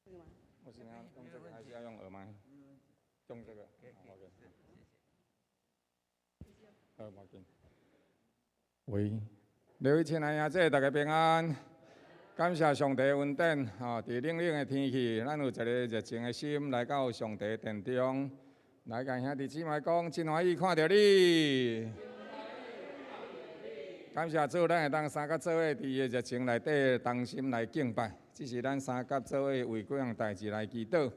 我是要用這個還是要用耳麥？用這個。OK。好，無緊。喂，各位親愛的兄弟，大家平安。感謝上帝恩典，吼！佇冷冷的天氣，咱有一個熱情的心來到上帝殿中，來共兄弟姊妹講，真歡喜看著你。感謝主，咱會當三甲做伙佇伊的熱情內底同心來敬拜。這是咱三甲做伙為幾項代誌來祈禱。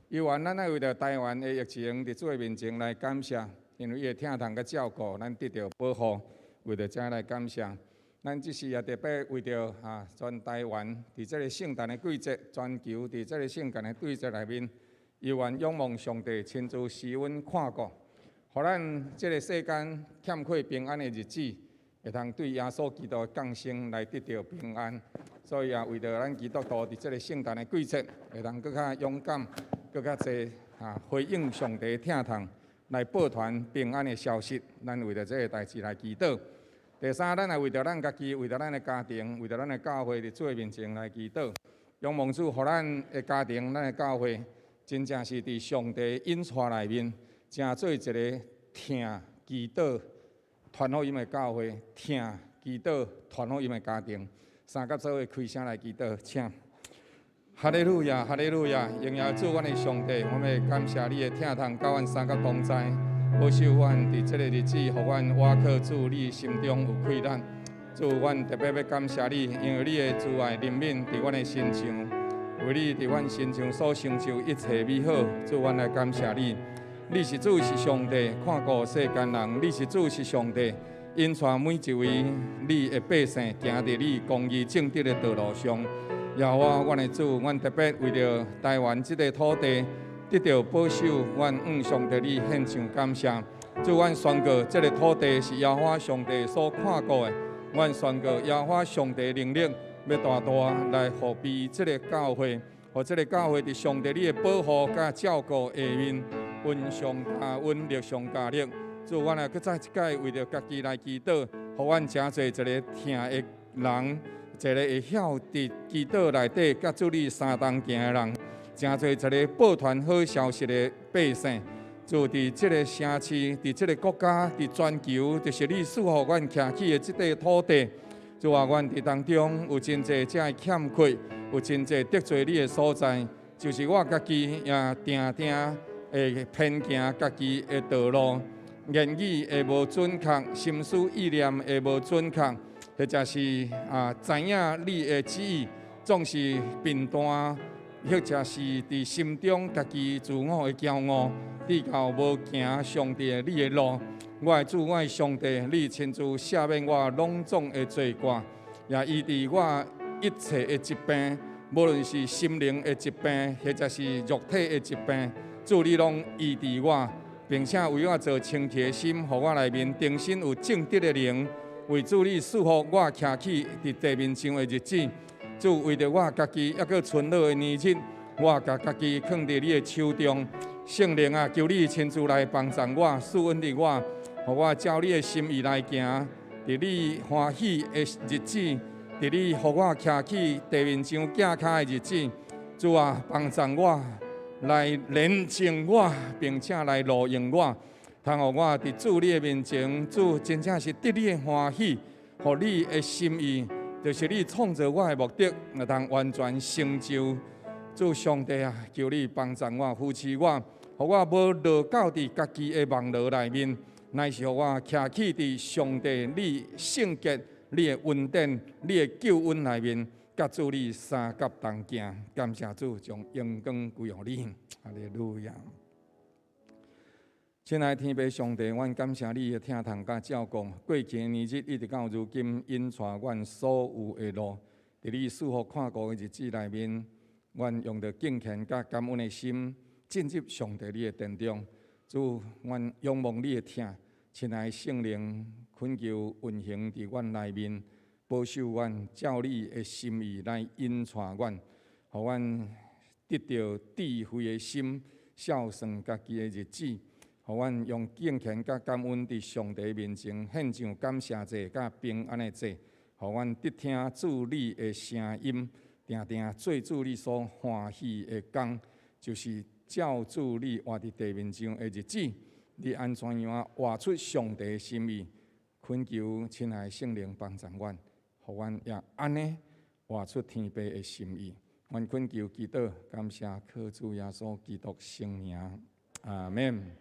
猶原咱愛為著台灣的疫情，佇主的面前來感謝，因為伊的疼痛佮照顧，咱得著保護，為著這來感謝。咱這時也特別為著全台灣佇這个聖誕的季節，全球佇這个聖誕的季節內面，猶原仰望上帝親自施恩看顧，予咱這个世間欠缺平安的日子，會通對耶穌基督的降生來得著平安。所以也為著咱基督徒佇這个聖誕的季節，會通閣較勇敢，閣較濟回應上帝疼痛，來報傳平安的消息。咱為著這个代誌來祈禱。第三，咱也為著咱家己，為著咱的家庭，為著咱的教會，佇主的面前來祈禱，仰望主，予咱的家庭、咱的教會，真正是佇上帝引帶內面，成做一个疼祈禱、傳福音的教會，疼祈禱、傳福音的家庭。三甲做伙開聲來祈禱，請。哈利路亞，哈利路亞，榮耀主，阮的上帝，我們感謝你的疼痛，佮阮三甲同在。保守阮佇這个日子，予阮倚靠主，你心中有氣力。主，阮特別欲感謝你，因為你的慈愛憐憫佇阮的身上，為你佇阮身上所成就一切美好。主，阮來感謝你。你是主，是上帝，看顧世間人。你是主，是上帝，引帶每一位你的百姓行佇你公義正直的道路上。耶和華，阮的主，阮特別為著台灣這个土地得著保守，阮向上帝你獻上感謝。主，阮宣告，這个土地是耶和華上帝所看顧的。阮宣告，耶和華上帝能力欲大大來覆庇這个教會，予這个教會佇上帝你的保護佮照顧下面，恩上加恩，力上加力。主，阮來閣再一擺為著家己來祈禱，予阮成做一个疼的人，一个會曉佇祈禱內底佮主你相同行的人，成做一个報傳好消息的百姓。主，佇這个城市，佇這个國家，佇全球，就是你賜予阮徛起的這塊土地。主啊，阮佇當中有真濟遮的欠缺，有真濟得罪你的所在，就是我家己也定定會偏行家己的道路，言語會無準確，心思意念會無準確，或者是知影你的旨意，總是貧惰，或者是佇心中家己自我的驕傲，直到無行上帝你的路。我的主，我的上帝，你親自赦免我攏總的罪過，也醫治我一切的疾病，無論是心靈的疾病，或者是肉體的疾病，主你攏醫治我，並且為我造清潔的心，予我內面重新有正直的靈，為主你賜福我徛起佇地面上的日子。主，為著我家己猶閣存老的年日，我共家己囥佇你的手中。聖靈啊，求你親自來幫助我，賜恩予我，予我照你的心意來行。佇你歡喜的日子，佇你予我徛起地面上行跤的日子，主啊，幫助我來煉淨我，並且來路用我，通予我佇主你的面前，主真正是得你的歡喜，予你的心意，就是你創造我的目的，會當完全成就。主上帝啊，求你幫助我，扶持我，予我無落到佇家己的網羅內面，乃是予我徛起佇上帝你聖潔、你的恩典、你的救恩內面，佮主你相佮同行。感謝主，將榮光歸予你。哈利路亞。親愛的天父上帝，阮感謝你的疼痛佮照顧。過去的年日，一直到如今，引帶阮所有的路，佇你賜福看顧的日子內面，阮用著敬虔佮感恩的心，進入上帝你的殿中。主，阮仰望你的疼，親愛的聖靈，懇求運行佇阮內面，保守阮，照你的心意來引帶阮，予阮得著智慧的心，數算家己的日子，予阮用敬虔佮感恩佇上帝面前獻上感謝祭佮平安的祭，予阮得聽主你的聲音，佇定定做主你所歡喜的工，就是照主你活佇地面上的日子，你按怎樣活出上帝的心意？懇求親愛的聖靈幫助阮，予阮也按呢活出天父的心意。阮懇求祈禱，感謝靠主耶穌基督聖名，阿們。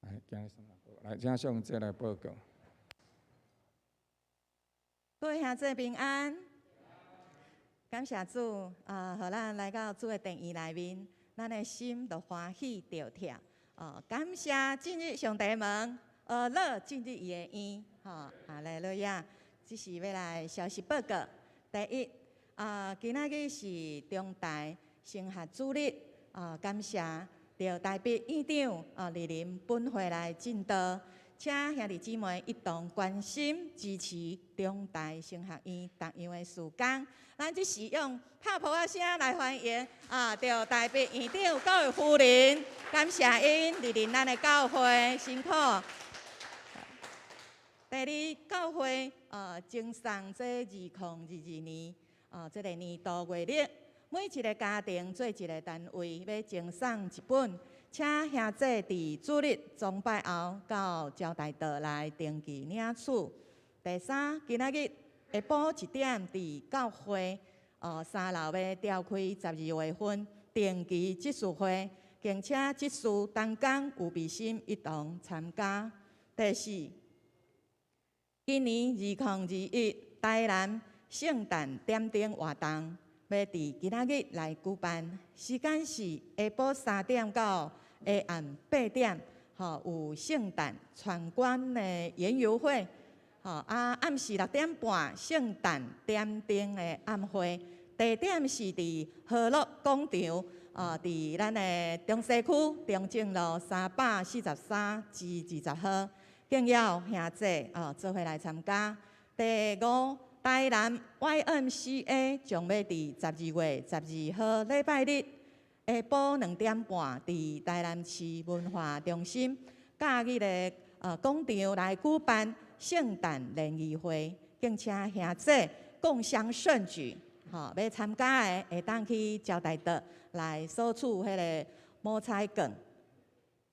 來，請上這來報告。各位兄弟平安，感謝主啊，予咱來到主的殿院內面，咱的心就歡喜著跳。哦，感謝進入上帝門，呵樂進入伊的院，吼，哈利路亞。這是欲來消息報告。第一，啊，今仔日是中台神學主日，啊，感謝著台北院長啊，蒞臨本會來證道，請兄弟姊妹一同關心支持中台神學院逐樣的事工。咱這是用拍噗仔聲來歡迎啊！著台北院長各位夫人，感謝𪜶蒞臨咱的教會，辛苦。第二，教會贈送這2022年這個年度月曆，每一个家庭做一个單位，欲贈送一本，請兄弟佇主日崇拜後到招待桌來登記領取。第三，今仔日下晡1點佇教會三樓欲召開12月份定期執事會，敬請執事同工有備心一同參加。第四，今年2021台南聖誕點燈活動，欲佇今仔日來舉辦，時間是下晡3點到下暗8點，吼，有聖誕傳觀的園遊會，吼啊，暗時6點半聖誕點燈的暗會，地點是佇和樂廣場，佇咱的中西區中正路343之20號，敬邀兄弟做伙來參加。第五，台南 YMCA 將欲佇12月12號禮拜日下晡2點半，佇台南市文化中心假日的廣場來舉辦聖誕聯誼會，敬請兄弟共襄盛舉。吼，欲參加的會當去招待桌來索取彼个摸彩券。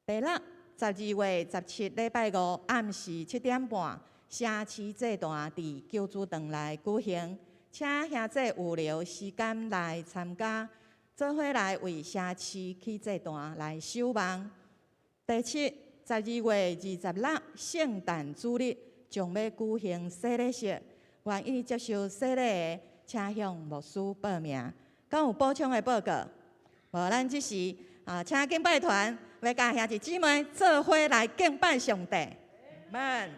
第六，12月17禮拜五暗時7點半，城市祭壇佇救主堂來舉行，請兄弟預留時間來參加，做伙來為城市起祭壇來守望。第七，12月26聖誕主日將欲舉行洗禮式，願意接受洗禮的，請向牧師報名。敢有補充的報告？無，咱這時啊，請敬拜團欲佮兄弟姊妹做伙來敬拜上帝。們。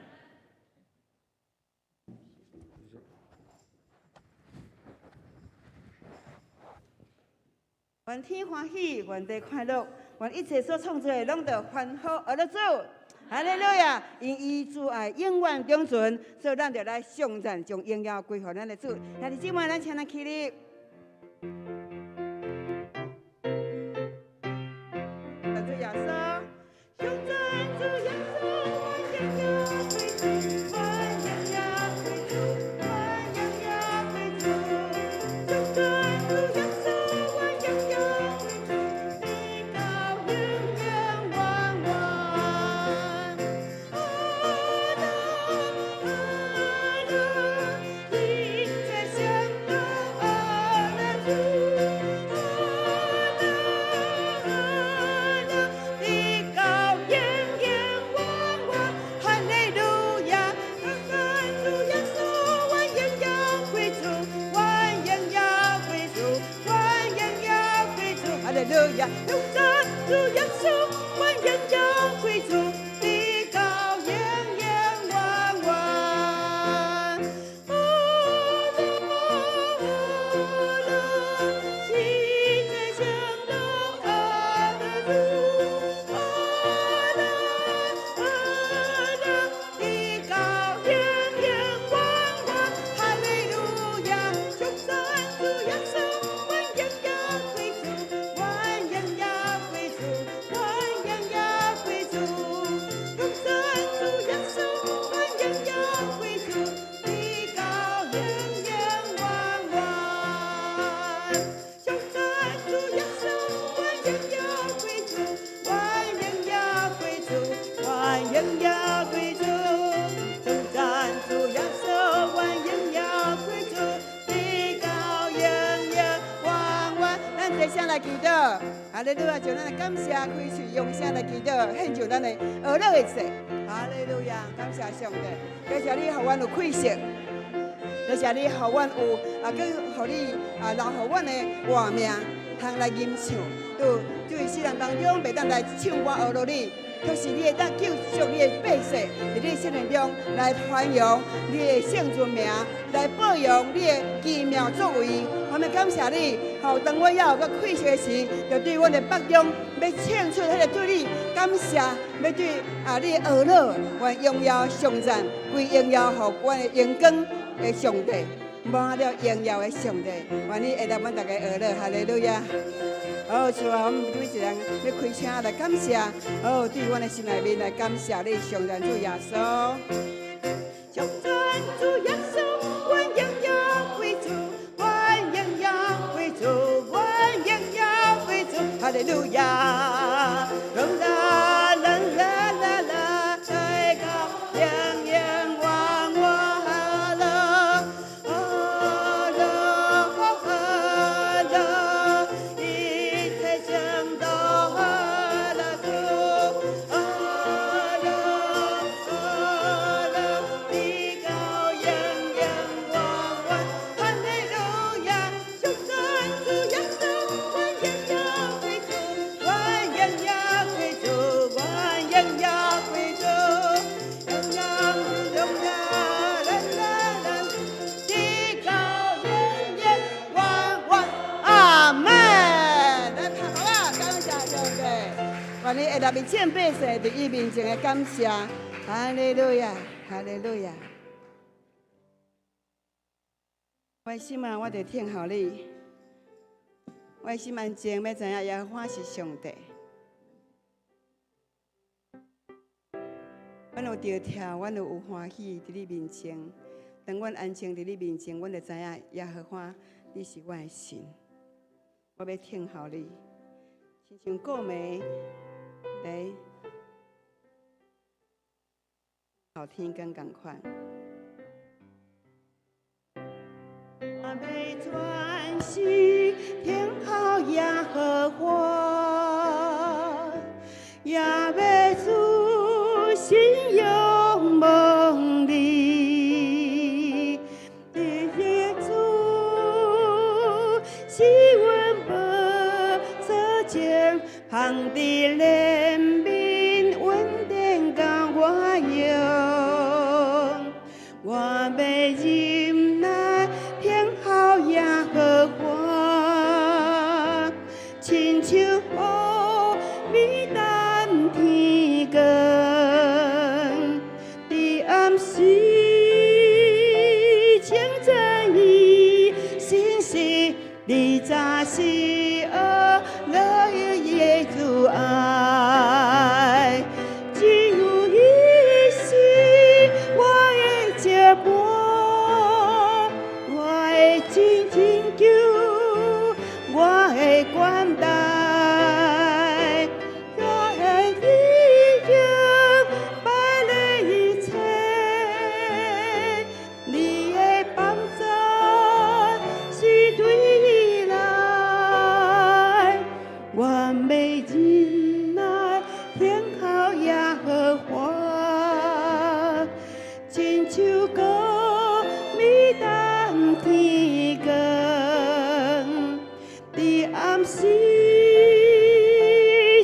願天歡喜，願地快樂，願一切所創造的攏著歡呼呵樂主，哈利路亞！因伊慈愛永遠長存，所以咱就來頌讚，將榮耀歸予咱的主。兄弟姊妹，咱請咱起立。主耶穌，頌讚主耶穌，萬榮耀歸主，萬榮耀歸主，萬榮耀歸主。頌讚主耶穌，萬榮耀歸主，直到永永遠遠。呵樂呵樂，一切宣告呵樂主。呵樂呵樂，直到永永遠遠。哈利路亞，頌讚主耶穌，萬榮耀歸主，萬榮耀歸主，萬榮耀歸主。哈利路亞，頌讚主耶穌，萬榮耀歸主，直到永永遠遠。呵樂呵樂，一切宣告呵樂主。呵樂呵樂，直到永永遠遠。哈利路亞，頌讚主耶穌，萬榮耀歸主，萬榮耀歸主，萬榮耀歸來祈禱。哈利路亞，將咱的感謝開喙，用聲來祈禱，獻上咱的哀樂的祭。哈利路亞，感謝上帝，感謝你予阮有氣息，感謝你予阮有啊，閣予你啊留予阮的活命，通來吟唱，對對世人當中，袂當來唱歌呵咾你。卻是你會當救贖你的百姓，佇你生命中來傳揚你的聖尊名，來報揚你的奇妙作為。我們感謝你，吼！當阮猶有閣氣息的時，就對阮的腹中欲唱出彼个對你感謝，欲對啊你的呵咾，願榮耀頌讚歸榮耀予阮的榮光的上帝，滿了榮耀的上帝，願你會來阮逐家呵咾，哈利路亞。好，主啊，阮們每一个人欲開聲來感謝，好，對阮的心內面來感謝你，頌讚主耶穌。頌讚主耶穌，願榮耀歸主，願榮耀歸主，願榮耀歸主，哈利路亞。啦啦啦啦啦，來到永永遠遠樂，樂樂，一切將到樂主，樂樂，地高永永遠遠，哈利路亞，頌讚主耶穌，願榮耀歸主，願榮耀歸主，願榮耀歸主，榮耀榮耀啦啦啦，地高永永遠遠，阿門。來拍鼓啊！感謝上帝，願你會來面眾百姓佇伊面前的感謝，哈利路亞，哈利路亞。我的心啊，我就聽候你。我的心安靜，欲知影耶和華是上帝。阮有著跳，阮有歡喜佇你面前。當阮安靜佇你面前，阮就知影耶和華你是我的神。我欲聽候你，親像顧暝來候天光仝款。我欲專心聽候耶和華，也欲自信仰望你，耶主是阮寶座前，芳佇憐憫恩典佮我用，我欲忍耐聽候耶和華，親像烏暝等天光，佇暗時稱讚伊信實，你早是呵咾伊的慈愛，只有伊是我的石磐，我的拯救，我的關台，我的已經敗了一切，你的幫助是對伊來，我欲忍耐聽候耶和華，親像顧暝等天光，佇暗時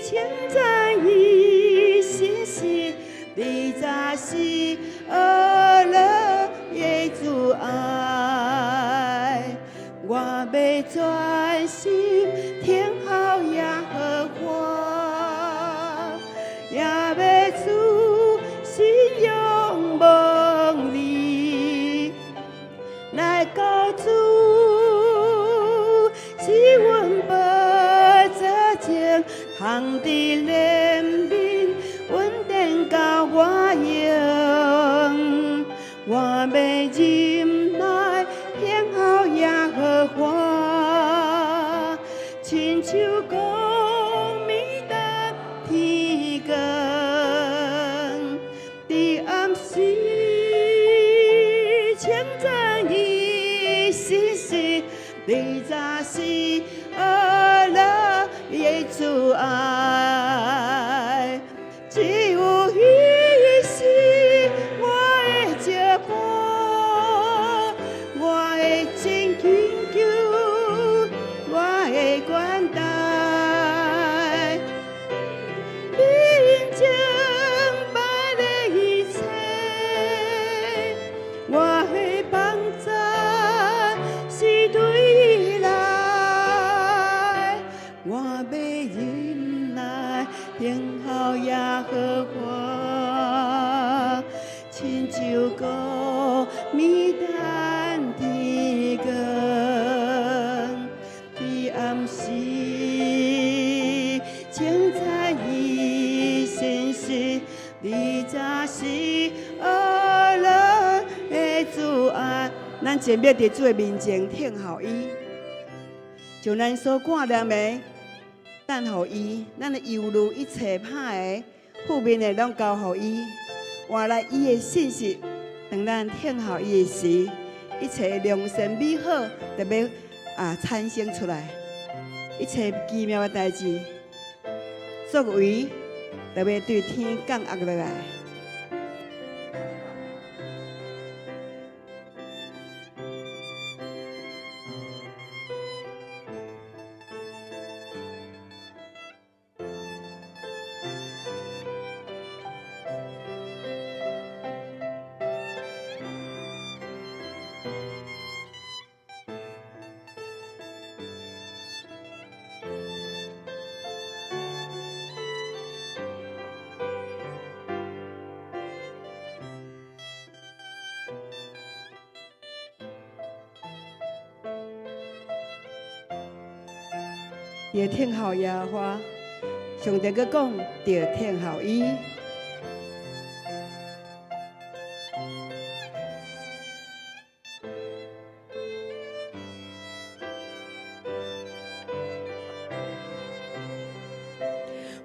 稱讚伊信實，你早是呵咾的慈愛，我欲專心聽候耶和華，也欲自信仰望你，來到主是阮寶座前，芳佇憐憫恩典佮我用，我欲忍耐聽候耶和華，親像顧暝等天光，佇暗時稱讚伊信實，你早是呵咾慈愛，只有伊是我的石伴，我的拯救，我的關台。貧窮敗的一切，我的幫贊是對伊來，我欲忍耐等候耶和華，親像高米等天光，佇暗時稱讚伊信實，你才是惡人的慈愛。咱靜默佇主的面前等候伊，將咱所掛念的等予伊，咱的憂慮一切歹的、負面的攏交予伊，換來伊的信實。當咱等候伊的時，一切良善美好就欲產生出來，一切奇妙的代誌作為，就欲對天降壓落來。著等候耶和華，上帝閣講，著等候伊。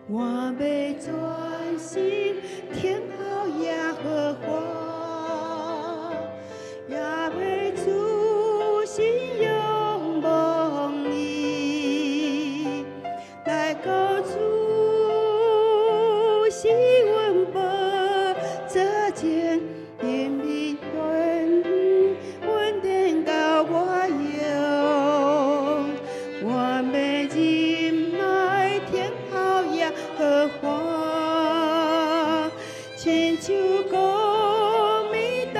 我欲專心等候耶和華，也欲專心仰望伊，來到主施恩寶座前，因為恩典夠我用，我欲忍耐等候耶和華，親像高米等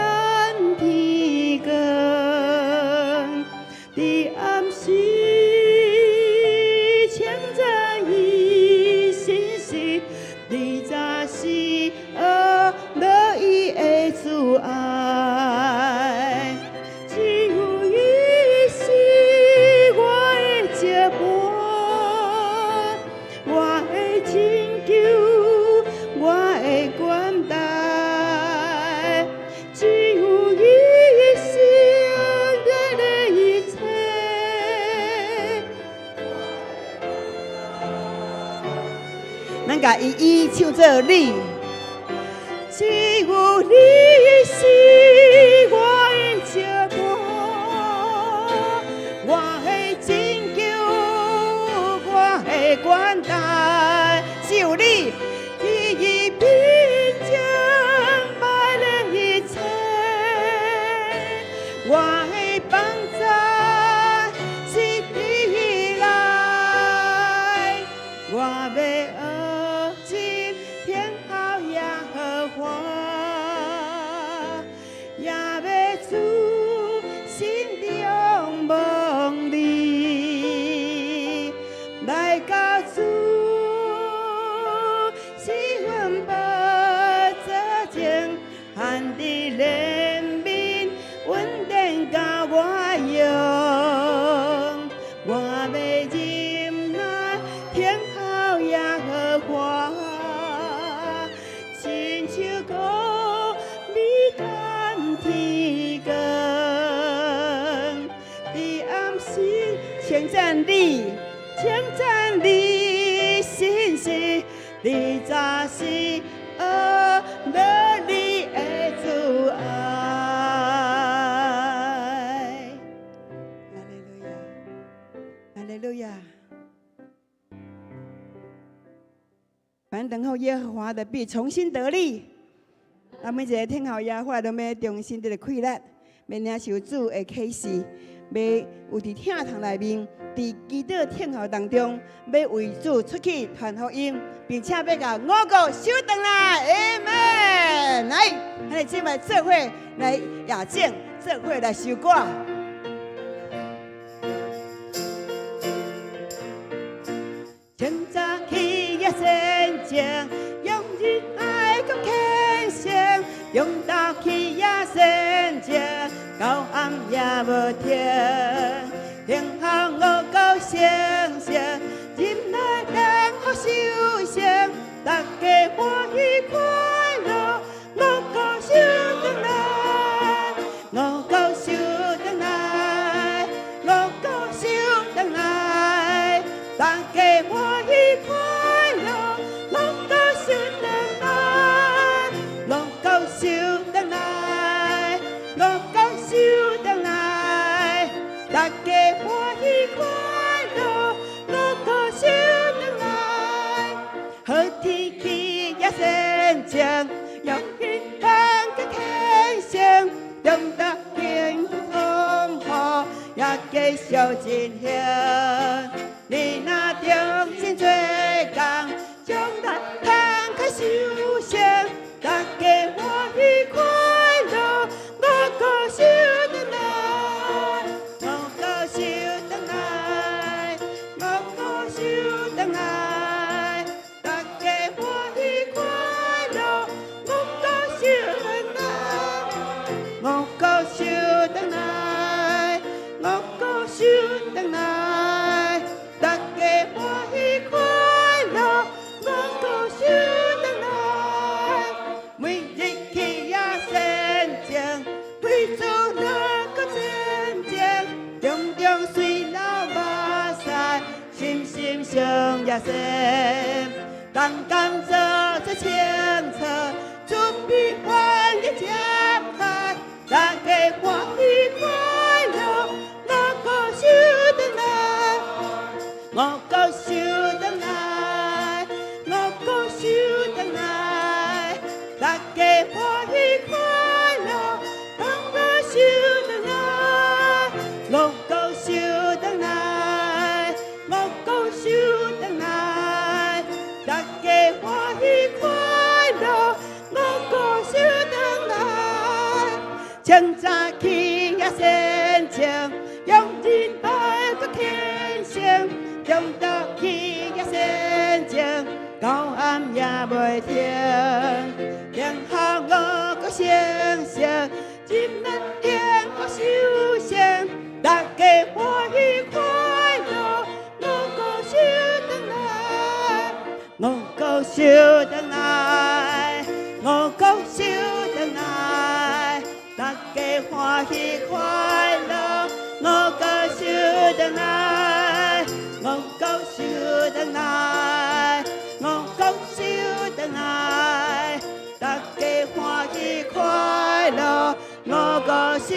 天光，佇暗時稱讚伊信實，你才是樂意的慈愛，只有伊是我的石伴，我的拯救，我的關台，只有伊是恩典的一切。咱共伊伊唱做你，只有你是我的石伴，我的拯救，我的關台，只有你，伊貧窮敗了一切，我的幫贊是你來，我欲學習等候耶和華，也欲專心仰望你，來到主施恩寶座前，含著憐憫恩典夠我用，我欲忍耐等候耶和華，親像高米等天光，佇暗時稱讚你，稱讚你信實，你才是樂你的慈愛。哈利路亞，哈利路亞。凡等候耶和華的，必重新得力。咱每一个等候耶和華，都欲重新得著氣力，欲領受主的啟示，欲有佇疼痛內面，佇祈禱等候當中，欲為主出去傳福音，並且欲共五穀收轉來。阿門。來，咱來這擺做伙來驗證，做伙來收割。清早起也先前，用仁愛佮虔誠，中晝起也先前，到暗也無停。等候五穀成熟，入來等候收成，大家歡喜快樂，五穀收轉來，五穀收轉來，五穀收轉來，大家歡喜快樂，五穀收轉來，五穀收轉來，五穀收轉來，大家歡喜快樂，五穀收轉來。好天氣也先晴，用仁愛佮虔誠，中晝經風雨也繼續進行。你若忠心做工，將來通較收成，大家歡喜快樂，五穀收轉來，五穀收轉來，五穀收轉來，大家歡喜快樂，五穀收轉來，五穀收轉來，五穀收轉來，大家歡喜快樂，五穀收轉來。每日起也先前，為主來閣前進，中中雖流目屎，心心相耶穌，同工做出清楚，準備歡喜接待，大家歡喜快樂，五穀收轉來，五穀收轉來，五穀收轉來，大家歡喜快樂，五穀收轉來，五穀收轉來，五穀收轉來，大家歡喜快樂，五穀收轉來。清早起也先前，用仁愛佮虔誠，中晝起也先前，到暗也袂停。等候五穀成熟，入來幸福收成，大家歡喜快樂，五穀收轉來，五穀收轉來，五穀收轉來，大家歡喜快樂，五穀收轉來，五穀收轉來，五穀收轉來，大家歡喜快樂，五穀收。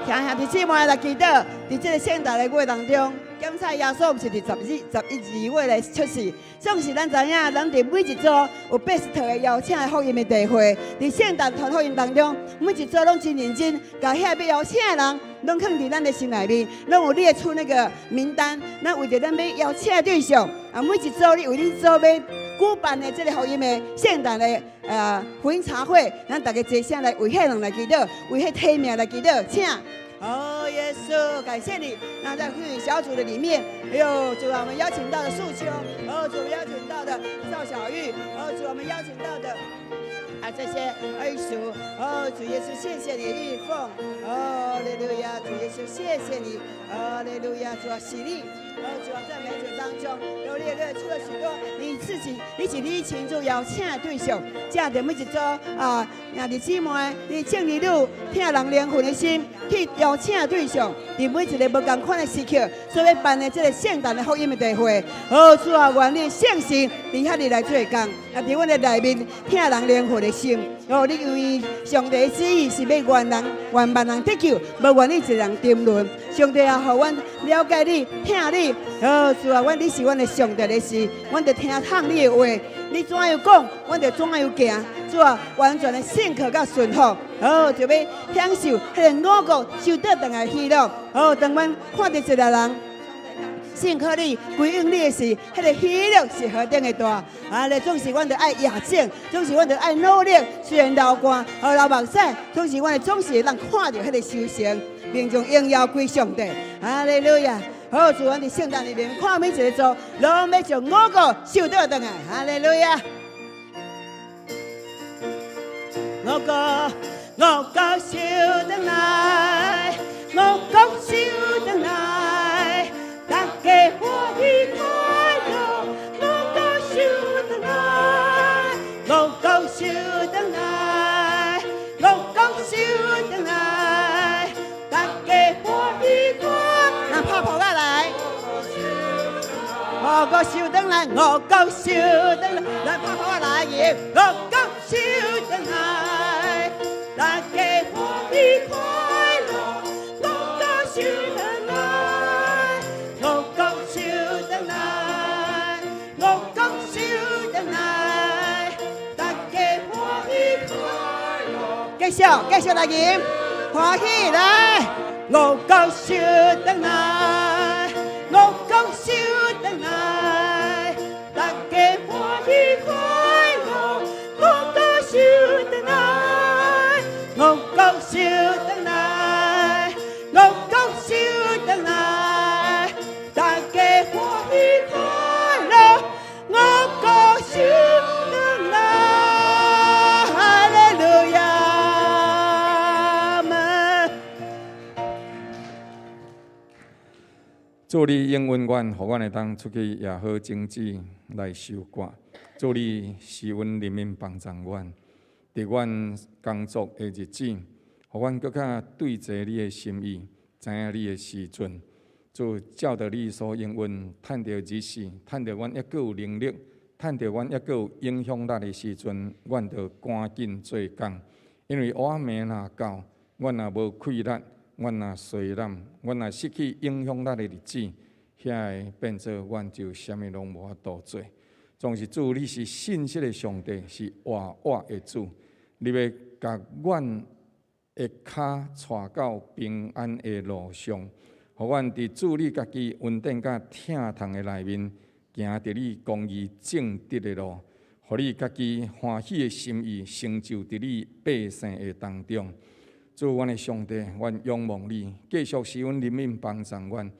聽兄弟姊妹來祈禱，佇這個聖誕的月當中，檢查耶穌毋是佇十日、十一二月來出世，總是咱知影，咱佇每一組有80個邀請的福音的聚會，佇聖誕傳福音當中，每一組攏真認真，共遐欲邀請的人，攏囥佇咱的心內面，攏有列出那個名單。咱為著咱欲邀請的對象，啊，每一組你為恁組欲舉辦的這個福音的聖誕的福音茶會，咱大家齊聲來為彼人來祈禱，為彼提名來祈禱，請。哦，耶穌，感謝你。那在會小組的裡面，哎呦，主啊，我們邀請到的素秋，哦，主，我們邀請到的趙小玉，哦，主，我們邀請到的啊這些恩屬，哦，主耶穌，謝謝你，玉鳳，哦，哈利路亞，主耶穌，謝謝你，哦，哈利路亞，主啊，喜利，哦，主啊，在每組當中都列列出了許多你自己，你是你群主邀請的對象，這佇每一組啊，兄弟姊妹，你正兒女疼人靈魂的心去邀請的對象，佇每一個無仝款的時刻，所欲辦的這個聖誕的福音的聚會，哦，主啊，願你聖神佇遐裡來做工，啊，佇阮的內面疼人靈魂的心，哦，你因為上帝旨意是欲願人願萬人得救，無願你一人沉淪。上帝啊，予阮了解你，疼你。哦，主啊，阮你是阮的上帝的時，阮就聽從你的話。你怎樣講，阮就怎樣行。主啊，完全的信靠佮順服。哦，就欲享受彼個五穀收倒轉來喜樂。哦，當阮看著一个人信靠你、歸向你的時，彼個喜樂是何等的大！啊，咧總是阮著愛額種，總是阮著愛努力。雖然流汗，予流目屎，總是阮總是會當看著彼個收成，並將榮耀歸上帝。哈利路亞！好，主，阮佇聖誕裡面看每一个組，攏欲將五穀收倒轉來。哈利路亞！五穀五穀收轉來，五穀收轉來，大家歡喜快樂。五穀收轉來，五穀收轉來，五穀收轉來，大家歡喜快樂。咱拍噗仔來，五穀收轉來，五穀收轉來，來拍噗仔來，五穀收轉來，大家歡喜快樂。五穀收轉來，五穀收轉來，五穀收轉來，大家歡喜快樂。繼續，繼續來吟，歡喜來，五穀收轉來，五穀收轉來，大家歡喜快樂。五穀收轉來，五穀收轉來，五穀收轉來，大家歡喜快樂。五穀收轉來，哈利路亞們。主你應允阮，予阮會當出去也好種子來收割。主你施恩憐憫幫助阮，佇阮工作的日子，予阮閣較對齊你的心意，知影你的時陣。主照著你所應允，趁著日時，趁著阮猶閣有能力，趁著阮猶閣有影響力的時陣，阮著趕緊做工。因為烏暗暝若到，阮若無氣力，阮若衰懶，阮若失去影響力的日子，遐个變做阮就啥物攏無法度做。總是主，你是信實的上帝，是活活的主，你欲共阮的跤帶到平安的路上，予阮佇主你家己恩典佮疼痛的內面，行佇你公義正直的路，予你家己歡喜的心意成就佇你百姓的當中。主，阮的上帝，阮仰望你，繼續施恩憐憫幫助阮，予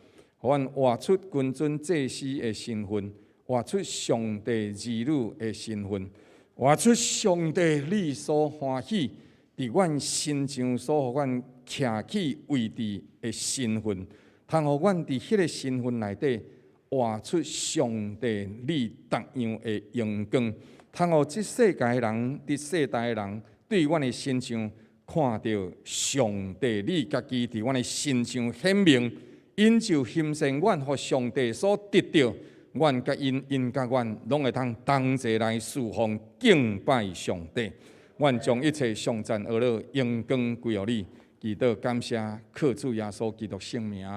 阮活出君尊祭司的身份，活出上帝兒女的身份，活出上帝你所歡喜，佇阮身上所予阮徛起位置的身份，通予阮佇彼个身份內底活出上帝你別樣的榮光，通予這世界的人，佇世代的人對阮的身上看著上帝你家己佇阮的身上顯明，𪜶就欣羨阮，予上帝所得著，阮佮𪜶，𪜶佮阮，攏會通同齊來侍奉敬拜上帝。阮將一切頌讚、呵咾、榮光歸予你，祈禱感謝，靠主耶穌基督聖名，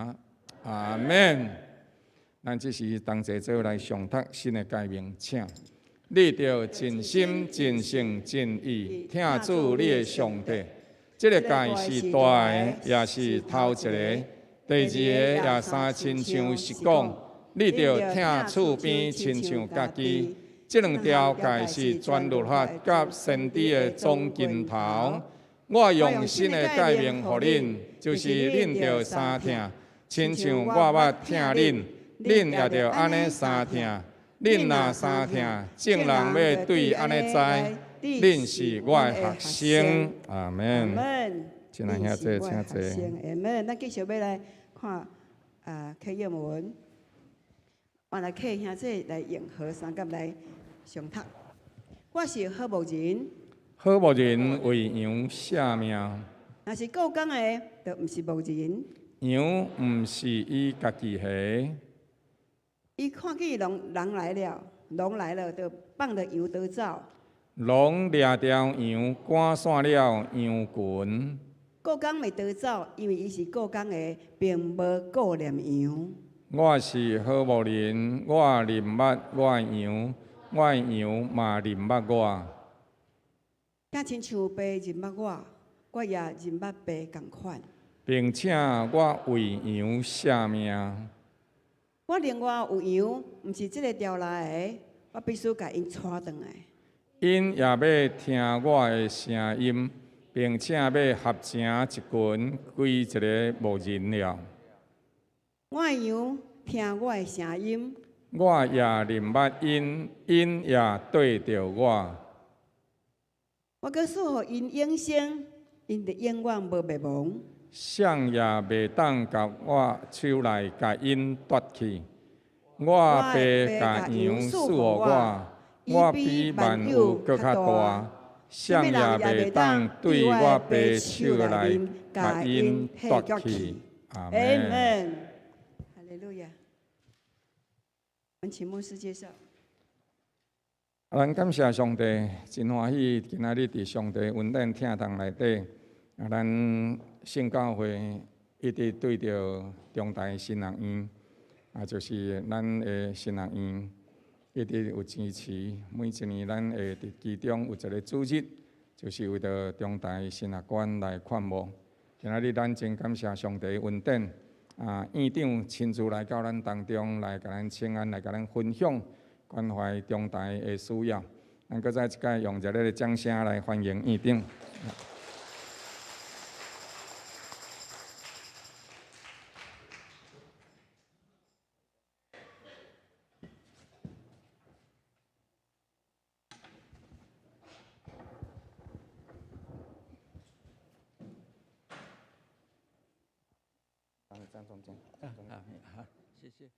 阿們。咱這時同齊做來誦讀新的誡命，請你著盡心、盡性、盡意疼主你的上帝。這个誡是大的，也是頭一个。第二个也相親像是講，你著疼厝邊親像家己。這兩條誡是全律法佮先知的總根頭。我用新的誡命予恁，就是恁著相疼，親像我捌疼恁，恁也著按呢相疼。恁若相疼，眾人欲對按呢知，恁是我的學生。阿們。親愛兄弟，請坐。阿們，咱繼續欲來看啊，啟應文，我來客兄弟來用和三甲來誦讀。我是好牧人。好牧人為羊捨命。若是顧工的，就毋是牧人。羊毋是伊家己的。伊看見狼，狼來了，狼來了，就放著羊逃走。狼掠著羊，趕散了羊群。雇工會逃走，因為伊是雇工的，並無顧念羊。我是好牧人，我認捌我的羊，我的羊嘛認捌我。正親像爸認捌我，我也認捌爸仝款。並且我為羊捨命。我另外有羊，毋是這个牢內的，我必須共𪜶帶轉來。𪜶也欲聽我的聲音，並且欲合成一群，歸一个牧人了。我的羊聽我的聲音，我也認捌𪜶，𪜶也綴著我。我閣賜予𪜶永生，𪜶就永遠無滅亡。誰也袂當共我手內共𪜶奪去。我爸共羊賜予我，我比萬有閣較大，誰也袂當對我爸手內共𪜶奪去。阿門。哈利路亞。我們請牧師介紹。咱感謝上帝，真歡喜今仔日佇上帝恩典疼痛內底，啊，咱聖教會一直對著中台神學院，啊，就是咱的神學院，一直有支持。每一年咱會佇其中有一个主日，就是為著中台神學院來勸募。今仔日咱真感謝上帝恩典，啊，院長親自來到咱當中來共咱請安，來共咱分享關懷中台的需要。咱閣再一擺用熱烈的掌聲來歡迎院長。站中間。好，謝謝。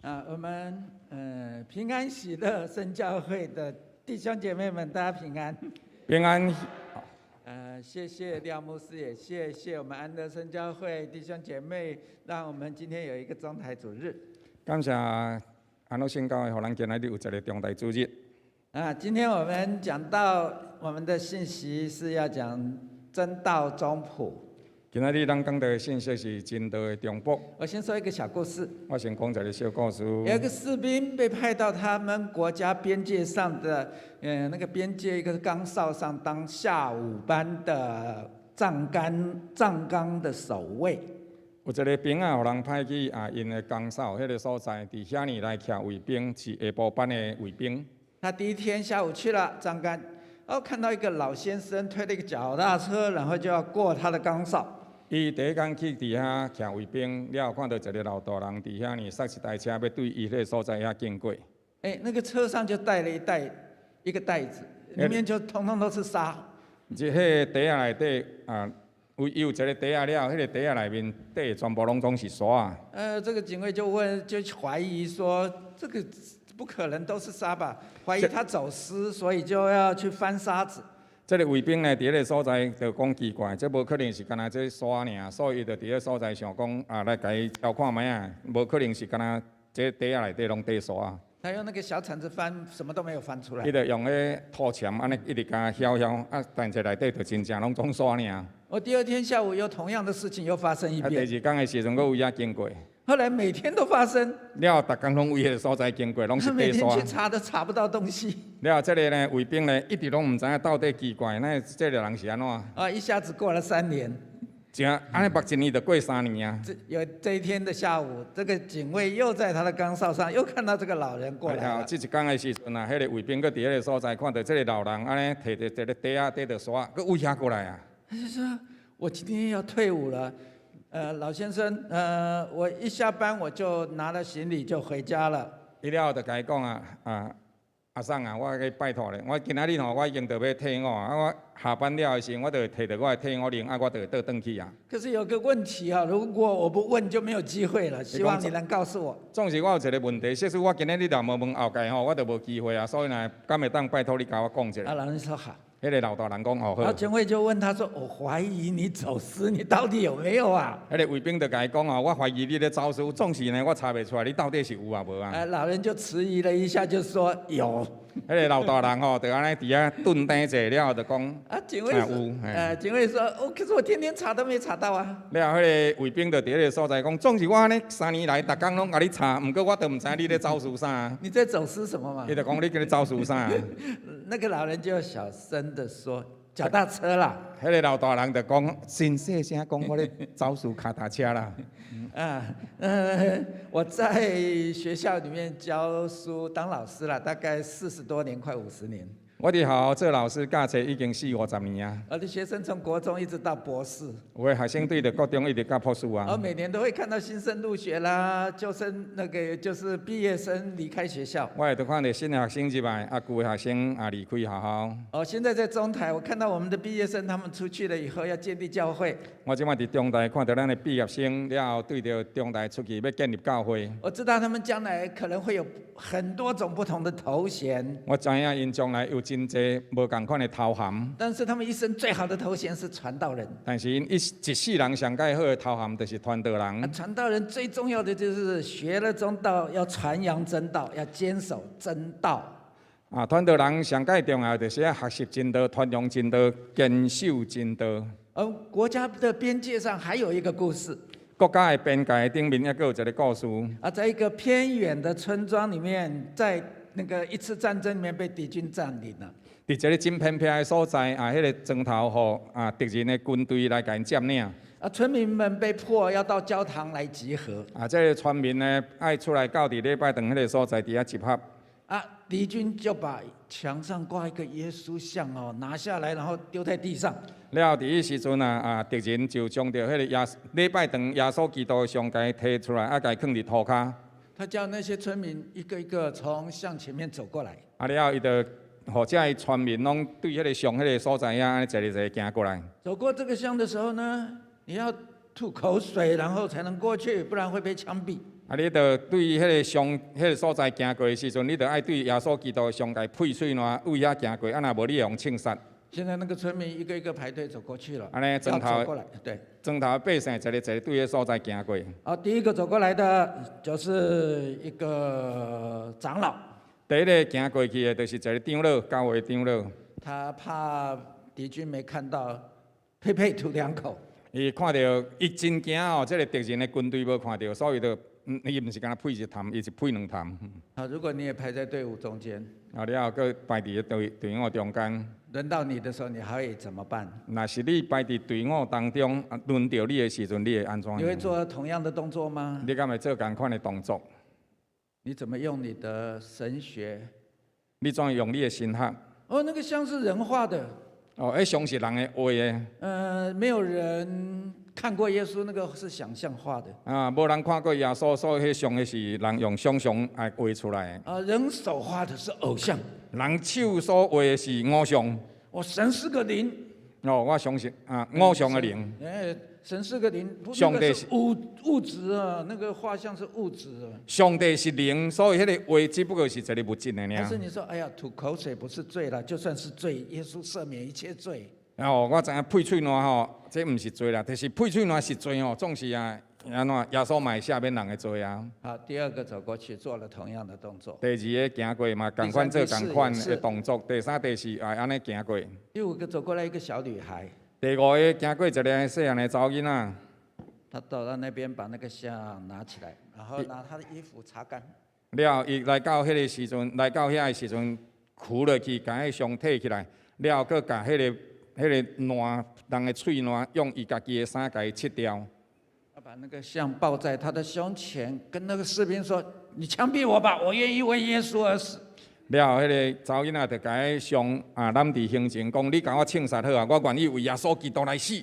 啊，我們平安喜樂聖教會的弟兄姐妹們，大家平安。平安。謝謝廖牧師，也謝謝我們安樂聖教會弟兄姐妹，讓我們今天有一個中台主日。感謝安樂聖教會，予咱今仔日有一个中台主日。啊，今天我們講到我們的信息是要講真道中譜。今仔日咱講到的信息是真道的中譜。我先說一個小故事。我先講一个小故事。有一個士兵被派到他們國家邊界上的，那個邊界一個崗哨上當下午班的站崗站崗的守衛。有一个兵仔，予人派去啊，𪜶的崗哨彼个所在，佇遐爾來徛衛兵，是下晡班的衛兵。他第一天下午去了站崗，哦，看到一個老先生推了一個腳踏車，然後就要過他的崗哨。伊第一工去佇遐徛衛兵，了後看到一个老大人佇遐爾駛一台車，欲對伊彼个所在遐經過。欸，那個車上就帶了一袋一個袋子，裡面就通通都是沙。這彼個袋仔內底啊，有伊有一个袋仔了，彼個袋仔內面底全部攏總是沙仔。這個警衛就問，就懷疑說，這個不可能都是沙吧？懷疑他走私，所以就要去翻沙子。這个衛兵呢，佇彼个所在就講奇怪，這無可能是干焦這沙爾，所以伊就佇彼个所在想講啊，來共伊調看覓仔，無可能是干焦這袋仔內底攏底沙。他用那個小鏟子翻，什麼都沒有翻出來。伊就用彼土鉗按呢一直共敲敲，啊，但是內底就真正攏總沙爾。我第二天下午又同樣的事情又發生一遍。啊，第二工的時陣，閣有遐經過。後來每天都發生。了後，逐工攏為彼个所在經過，攏是每底沙。天去查都查不到東西。了後，這个呢，衛兵呢，一直攏毋知影到底奇怪，那這个人是按怎？啊，一下子過了3年。真按呢，目一年就過3年啊。這有這一天的下午，這個警衛又在他的崗哨上又看到這個老人過來了。這一工的時陣啊，彼个衛兵閣佇彼个所在看到這个老人按呢提著一个袋仔，提著沙，閣為遐過來啊。他就說：我今天要退伍了。老先生，我一下班我就拿了行李就回家了。伊了後就共伊講啊，啊，阿桑啊，我去拜託咧，我今仔日吼，我已經著欲退伍啊，我下班了的時陣，我就會提著我的退伍令，啊，我就會倒轉去啊。可是有個問題啊，如果我不問就沒有機會了。希望你能告訴我。總是我有一個問題，假使我今仔日若無問後蓋吼，我就無機會啊。所以呢，敢會當拜託你共我講一下。啊，老人說好。彼個老大人講哦好。然後警衛就問他說：我懷疑你走私，你到底有沒有啊？彼個衛兵就共伊講哦，我懷疑你咧走私，總是呢，我查袂出來，你到底是有抑無啊？哎，老人就遲疑了一下，就說有。彼個老大人吼，就按呢佇遐頓等者了後，就講。啊，警衛有，警衛說，哦，可是我天天查都沒查到啊。了後，彼個衛兵就佇彼個所在講，總是我按呢3年來，逐工攏共你查，毋過我都毋知你咧走私啥。你在走私什麼嘛？伊就講你咧走私啥？那個老人就小聲的說：腳踏車啦。彼個老大人就講，真細聲講，我咧走私跤踏車啦。啊，我在學校裡面教書當老師啦，大概40多年，快50年。我佇學校做老師教冊已經四五十年啊。我的學生從國中一直到博士。有的學生對著國中一直到博士啊。我每年都會看到新生入學啦，舊生那個就是畢業生離開學校。我會都看著新的學生入來，啊，舊的學生也離開學校。哦，現在在中台，我看到我們的畢業生他們出去了以後要建立教會。我這擺佇中台看著咱的畢業生了後，對著中台出去欲建立教會。我知道他們將來可能會有很多種不同的頭銜。我知影𪜶將來有真濟無仝款的頭銜。但是他們一生最好的頭銜是傳道人。但是𪜶一世人上蓋好的頭銜就是傳道人。傳道人最重要的就是學了中道，要傳揚真道，要堅守真道。啊，傳道人上蓋重要就是愛學習真道、傳揚真道、堅守真道。而國家的邊界上還有一個故事。國家的邊界頂面猶閣有一個故事。啊，在一個偏遠的村莊裡面，在那個一次戰爭裡面被敵軍佔領了。佇一個真偏僻的所在，啊，彼個莊頭，予啊敵人的軍隊來共𪜶佔領。啊，村民們被迫要到教堂來集合。啊，這個村民呢，愛出來到佇禮拜堂彼個所在佇遐集合。啊，敵軍就把牆上掛一個耶穌像哦拿下來，然後丟在地上。了後佇彼時陣啊，啊，敵人就將著彼個耶禮拜堂耶穌基督的像共提出來，啊，共囥佇塗跤。他叫那些村民一個一個從像前面走過來。啊，了後伊就予遮的村民攏對彼個像彼個所在遐，按呢一个一个行過來。走過這個像的時候呢，你要吐口水，然後才能過去，不然會被槍斃。啊，你著對彼個像彼個所在行過的時陣，你著愛對耶穌基督的像共噴喙瀾，對遐行過，啊，若無你會予槍殺。現在那個村民一個一個排隊走過去了，按呢要莊頭走過來，對。莊頭百姓一个一个對彼所在行過。啊，第一個走過來的就是一個長老。第一个行過去的，就是一个長老，教會長老。他怕敵軍沒看到，呸呸吐兩口。伊看著伊真驚哦，這个敵人的軍隊無看著，所以就，伊毋是干焦噴一痰，伊是噴兩痰。啊，如果你也排在隊伍中間，啊，了後閣排佇隊伍中間。輪到你的時候，你還會怎麼辦？若是你排佇隊伍當中，啊，輪著你的時陣，你會按怎？你會做同樣的動作嗎？你敢會做仝款的動作？你怎麼用你的神學？你怎用你的神學？哦，那個像是人畫的。哦，彼像是人的畫的。沒有人看過耶穌，那個是想象畫的。啊，無人看過耶穌，所以彼像的是人用想象來畫出來的。啊，人手畫的是偶像。人手所畫的是偶像。哦，神是個靈。哦，我相信啊，偶像的靈。哎，神是個靈，上帝是物質啊，那個畫像是物質。上帝是靈，所以彼个畫只不過是一個物質的爾。還是你說，哎呀，吐口水不是罪啦，就算是罪，耶穌赦免一切罪。哦，我知影噴喙瀾吼，這毋是罪啦，但是噴喙瀾是罪哦，總是啊，按怎耶穌嘛會赦免人的罪啊。好，第二個走過去做了同樣的動作。第二个行過嘛，仝款做仝款的動作。第三、第四也按呢行過。第五個走過來一個小女孩。第五个行過一個細漢的查某囡仔。她走到那邊把那個像拿起來，然後拿她的衣服擦乾。了後，伊來到彼个時陣，來到遐的時陣，跍落去，共彼像提起來，了後閣共彼个瀾，人的喙瀾，用伊家己的衫共伊拭掉。他把那個像抱在他的胸前，跟那個士兵說：“你槍斃我吧，我願意為耶穌而死。” 了後，彼个查某囡仔就共彼像啊攬佇胸前，講：“你共我槍殺好啊，我願意為耶穌基督來死。”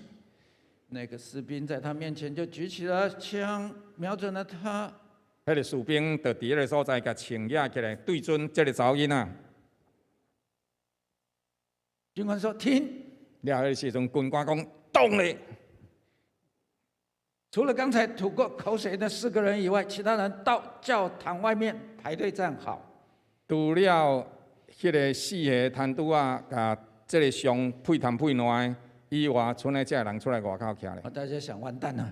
那個士兵在他面前就舉起了槍，瞄準了他。彼个士兵就佇彼个所在，共槍舉起來，對準這个查某囡仔。軍官說：“停！” 了後，彼个時陣軍官講：“擋咧！” 除了剛才吐過口水那四個人以外，其他人到教堂外面排隊站好。除了彼个四个牽拄仔，共這个傷屁痰屁爛的以外，賰的這个人出來外口徛咧。啊，大家想完蛋了，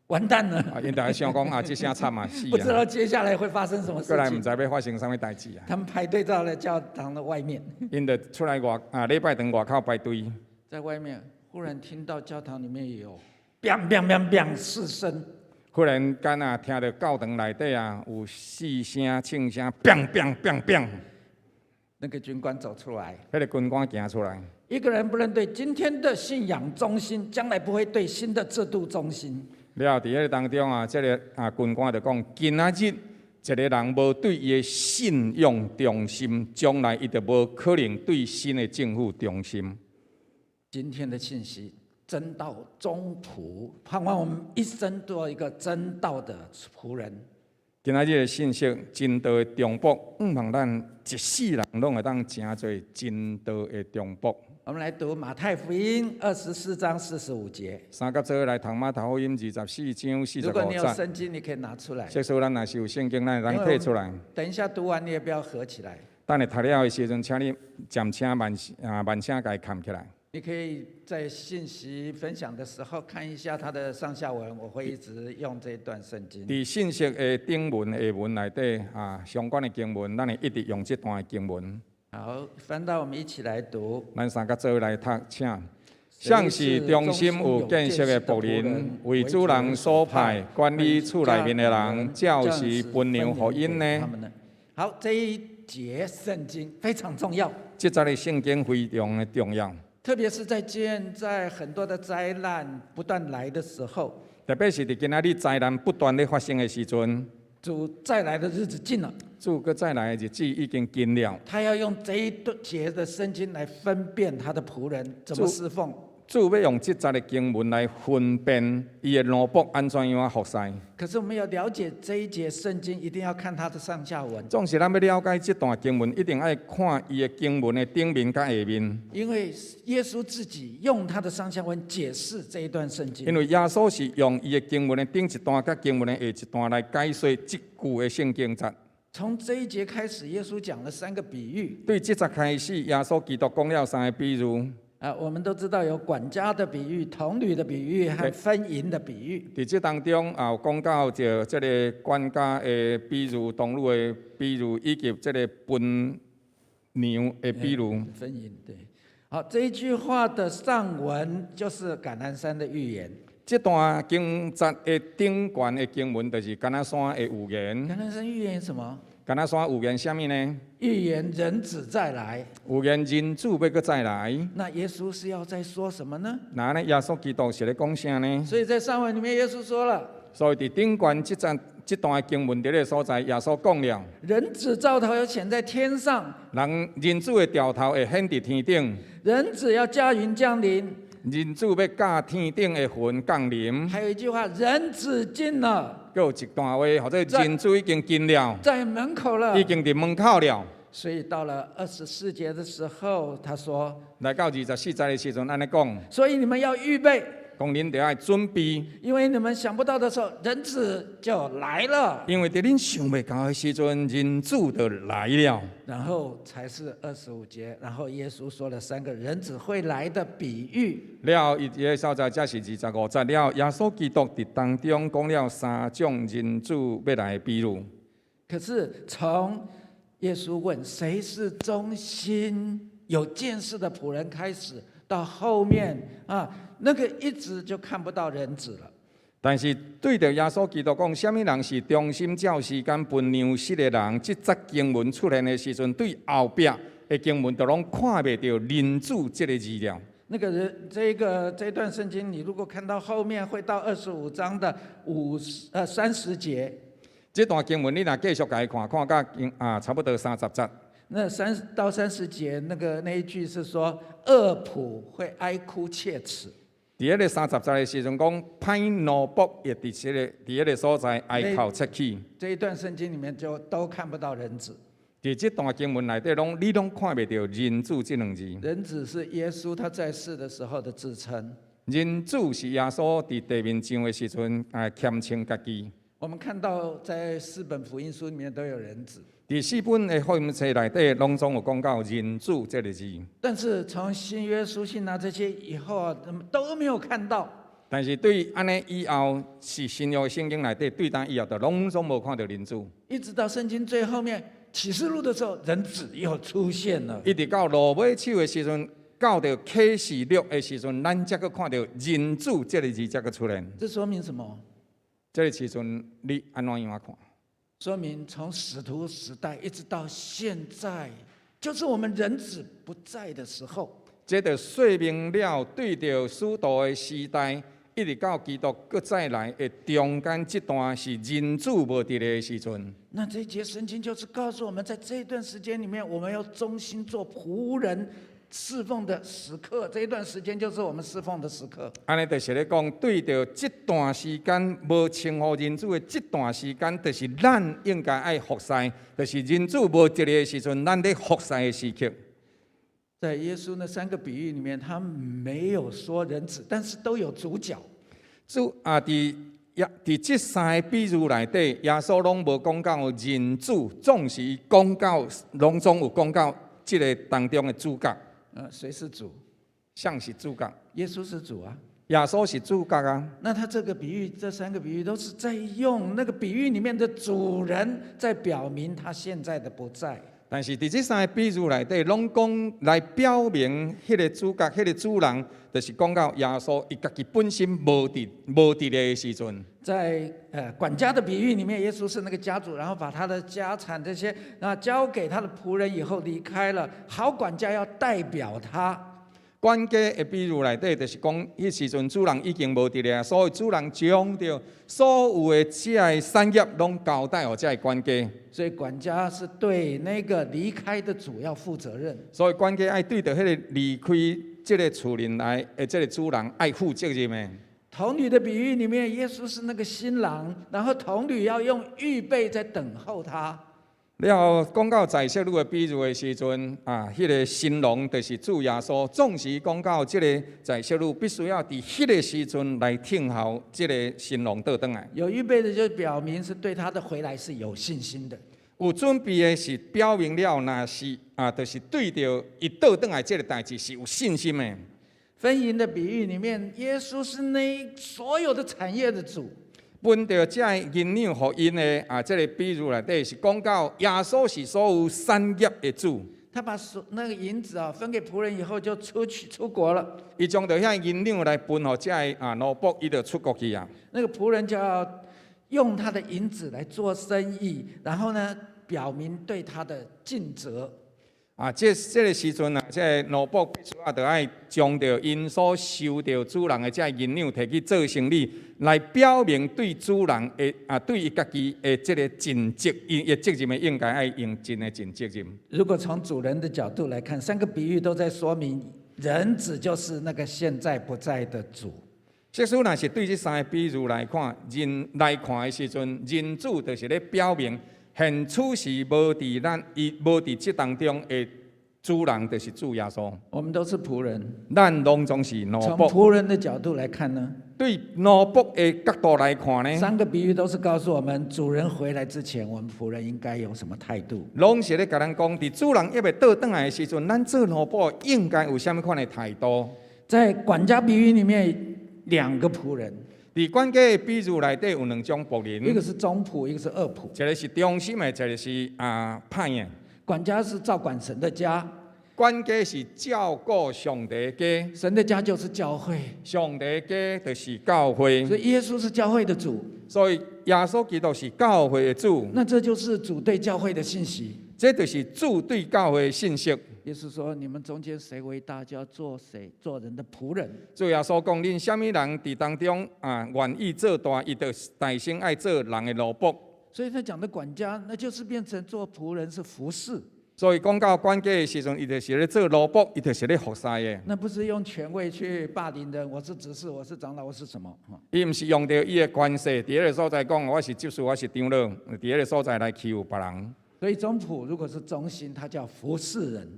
完蛋了，啊，𪜶大家想講啊，這聲慘啊，死不知啊！道接下來會發生什麼過來毋事情。知欲發生啥物代誌啊！他們排隊到了教堂的外面，𪜶就出來外啊，禮拜堂外口排隊。在外面忽然聽到教堂裡面有 biang biang biang biang 四聲，忽然間啊，聽著教堂內底啊有四聲槍聲，砰砰砰砰。那個軍官走出來，彼個軍官行出來。一個人不能對今天的信仰忠心，將來不會對新的制度忠心。了後，佇彼个當中啊，這个啊軍官就講：今仔日一个人無對伊的信仰忠心，將來伊就無可能對新的政府忠心。今天的信息，真道忠僕，盼望我們一生做一個真道的僕人。今仔日的信息，真道的忠僕，向望咱一世人攏會當成做真道的忠僕。我們來讀馬太福音24章45節。三佮做伙來讀馬太福音24章45 如果你有節。聖經，你可以拿出來。假使咱若是有聖經，咱會當提出來。等一下讀完，你也不要合起來。等下讀了的時陣，請你暫請慢啊慢聲共伊蓋起來。你可以在信息分享的時候看一下它的上下文，我會一直用這段聖經。佇信息的頂文、下文內底啊，相關的經文，咱會一直用這段的經文。好，翻到我們一起來讀。咱三佮做伙來讀，請。誰是忠心有見識的僕人，為主人所派管理厝內面的人，照時分糧予𪜶呢？好，這一節聖經非常重要。這節的聖經非常的重要。特別是在現在很多的災難不斷來的時候，特別是佇今仔日災難不斷咧發生的時陣，主再來的日子近了，主閣再來的日子已經近了。他要用這一節的聖經來分辨他的僕人怎麼侍奉。主欲用這節的經文來分辨伊的奴僕按怎樣服侍。可是我們要了解這一節聖經，一定要看它的上下文。總是咱欲了解這段經文，一定愛看伊的經文的頂面佮下面。因為耶穌自己用他的上下文解釋這一段聖經。因為耶穌是用伊的經文的頂一段佮經文的下一段來解說這句的聖經節。從這一節開始，耶穌講了三個比喻。對這節開始，耶穌基督講了三個比喻。啊，我們都知道有管家的比喻、童女的比喻和分銀的比喻。佇這當中也有講到著這个管家的比喻、童女的比喻，以及這个分糧的比喻。分銀對。好，這一句話的上文就是橄欖山的預言。這段經節的頂懸的經文就是橄欖山的預言。橄欖山預言什麼？橄欖山預言啥物呢？預言人子再來。預言人子欲閣再來。那耶穌是要在說什麼呢？那呢？耶穌基督是咧講啥呢？所以在上文裡面，耶穌說了。所以佇頂懸這節這段經文佇咧所在，耶穌講了。人子兆頭要顯在天上。人人子的兆頭會顯佇天頂。人子要駕雲降臨。人子欲駕天頂的雲降臨。還有一句話，人子近了。閣有一段話，號做人子已經近了，在門口了，已經佇門口了。所以到了24節的時候，他說：來到24節的時陣，按呢講。所以你們要預備。講恁著愛準備，因為你們想不到的時候，人子就來了。因為佇恁想袂到的時陣，人子就來了。然後才是25節，然後耶穌說了三個人子會來的比喻。了，伊這个所在才是25節了。耶穌基督佇當中講了三種人子欲來的比喻。可是從耶穌問誰是忠心有見識的僕人開始，到後面啊，那個一直就看不到人子了。但是對著耶穌基督講，啥物人是忠心照時間分糧食的人？這節經文出現的時陣，對後壁的經文就攏看袂著人子這个字了。那個人，這個這段聖經，你如果看到後面，會到25章的50呃30節。這段經文你若繼續共伊看，看到啊差不多30節。那3到30節，那個那一句是說，惡僕會哀哭切齒。佇彼个30節的時陣講，歹奴僕會佇這个佇彼个所在哀哭切齒。這一段聖經裡面就都看不到人子。佇這段經文內底，攏你攏看袂著人子這兩字。人子是耶穌他在世的時候的自稱。人子是耶穌佇地面上的時陣，啊，謙稱家己。我們看到在四本福音書裡面都有人子。佇四本的福音冊內底，攏總有講到人子這个字。但是從新約書信啊這些以後啊，都沒有看到。但是對按呢以後，是新約聖經內底對今以後，就攏總無看著人子。一直到聖經最後面啟示錄的時候，人子又出現了。一直到落尾手的時陣，到著啟示錄的時陣，咱才閣看著人子這个字才閣出現。這說明什麼？這个時陣你按怎樣看？說明從使徒時代一直到現在，就是我們人子不在的時候。這就說明了，對著使徒的時代，一直到基督閣再來的中間這段是人子無佇咧的時陣。那這節聖經就是告訴我們，在這段時間裡面，我們要忠心做僕人侍奉的時刻。這一段時間就是我們侍奉的時刻。按呢就是咧講，對著這段時間無稱呼人子的這段時間，就是咱應該愛服侍，就是人子無佇咧的時陣，咱咧服侍的時刻。在耶穌那三個比喻裡面，他沒有說人子，但是都有主角。主啊，佇耶佇這三个比喻內底，耶穌攏無講到人子，總是講到攏總有講到這个當中的主角。誰是主？誰是主角？耶穌是主啊。耶穌是主角啊。那他這個比喻，這三個比喻都是在用那個比喻裡面的主人，在表明他現在的不在。但是佇這三个比喻內底，攏講來表明彼个主角、彼个主人，就是講到耶穌伊家己本身無佇咧的時陣。在管家的比喻裡面，耶穌是那個家主，然後把他的家產這些啊交給他的僕人以後離開了。好管家要代表他。管家的比喻內底，就是講，彼時陣主人已經無佇咧，所以主人將著所有的這个產業攏交代予這个管家。所以管家是對那個離開的主要負責任。所以管家愛對著彼個離開這个厝裡來的這个主人愛負責任的。童女的比喻裡面，耶穌是那個新郎，然後童女要用預備在等候他。了後講到載色女的比喻的時陣，啊，彼个新郎就是主耶穌。總是講到這个載色女必須要佇彼个時陣來等候這个新郎倒轉來。有預備的就表明是對他的回來是有信心的。有準備的是表明了，若是啊，就是對著伊倒轉來這个代誌是有信心的。分銀的比喻裡面，耶穌是那所有的產業的主。分著這个銀兩予𪜶的啊，這个比喻內底是講到耶穌是所有產業的主。他把所那個銀子啊分給僕人以後，就出去出國了。伊將著遐銀兩來分予這个啊奴僕，伊就出國去啊。那個僕人就要用他的銀子來做生意，然後呢，表明對他的盡責。啊，這个時陣啊，這个奴僕必須啊，著愛將著𪜶所收著主人的這个銀兩提去做生意，來表明對主人的啊，對伊家己的這个盡責，伊的責任的應該愛用盡的盡責任。如果從主人的角度來看，三個比喻都在說明人子就是那個現在不在的主。即使若是對這三个比喻來看，人來看的時陣，人子就是咧表明，現此時無佇咱，伊無佇這當中的主人，就是主耶穌。我們都是僕人。咱攏總是奴從僕。僕人的角度來看呢？對奴僕的角度來看呢？三個比喻都是告訴我們，主人回來之前，我們僕人應該有什麼態度？攏是咧共咱講，佇主人猶未倒轉來的時陣，咱做奴僕應該有啥物款的態度？在管家比喻裡面，兩個僕人。佇管家的比喻內底有兩種僕人，一個是忠僕，一個是惡僕。一個是忠心的，一個是啊歹的。管家是照管神的家，管家是照顧上帝家，神的家就是教會，上帝家就是教會。所以耶穌是教會的主，所以耶穌基督是教會的主。那這就是主對教會的信息。這就是主對教會的信息。耶穌說：你們中間誰為大，就要做誰做人的僕人。主耶穌講：恁啥物人佇當中啊，願意做大，伊就大先愛做人的奴僕。所以他講的管家，那就是變成做僕人是服侍。所以講到管家的時陣，伊就是咧做奴僕，伊就是咧服侍的。那不是用權位去霸凌人，我是執事，我是長老，我是什麼？伊毋是用著伊的權勢，佇彼个所在講，我是執事，我是長老，佇彼个所在來欺負別人。所以忠僕如果是忠心，他叫服侍人。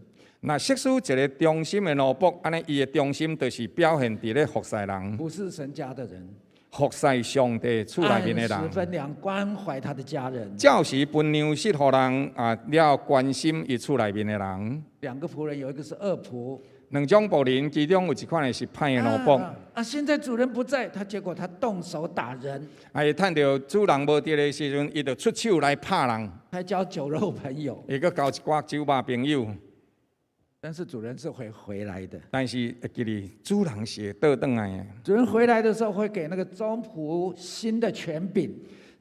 若設使一个忠心的奴僕，按呢伊的忠心就是表現佇咧服侍人。服侍神家的人。服侍上帝厝內面的按時人，分糧，關懷他的家人。照時分糧食予人啊，了關心伊厝內面的人。兩個僕人，有一個是惡僕，兩種僕人，其中有一款的是歹的奴僕。啊！現在主人不在，他結果他動手打人，啊，伊趁著主人無佇的時陣，伊就出手來拍人，還交酒肉朋友。伊閣交一寡酒肉朋友。但是主人是會回來的。但是會記得主人是會倒轉來的。主人回來的時候會給那個忠僕新的權柄。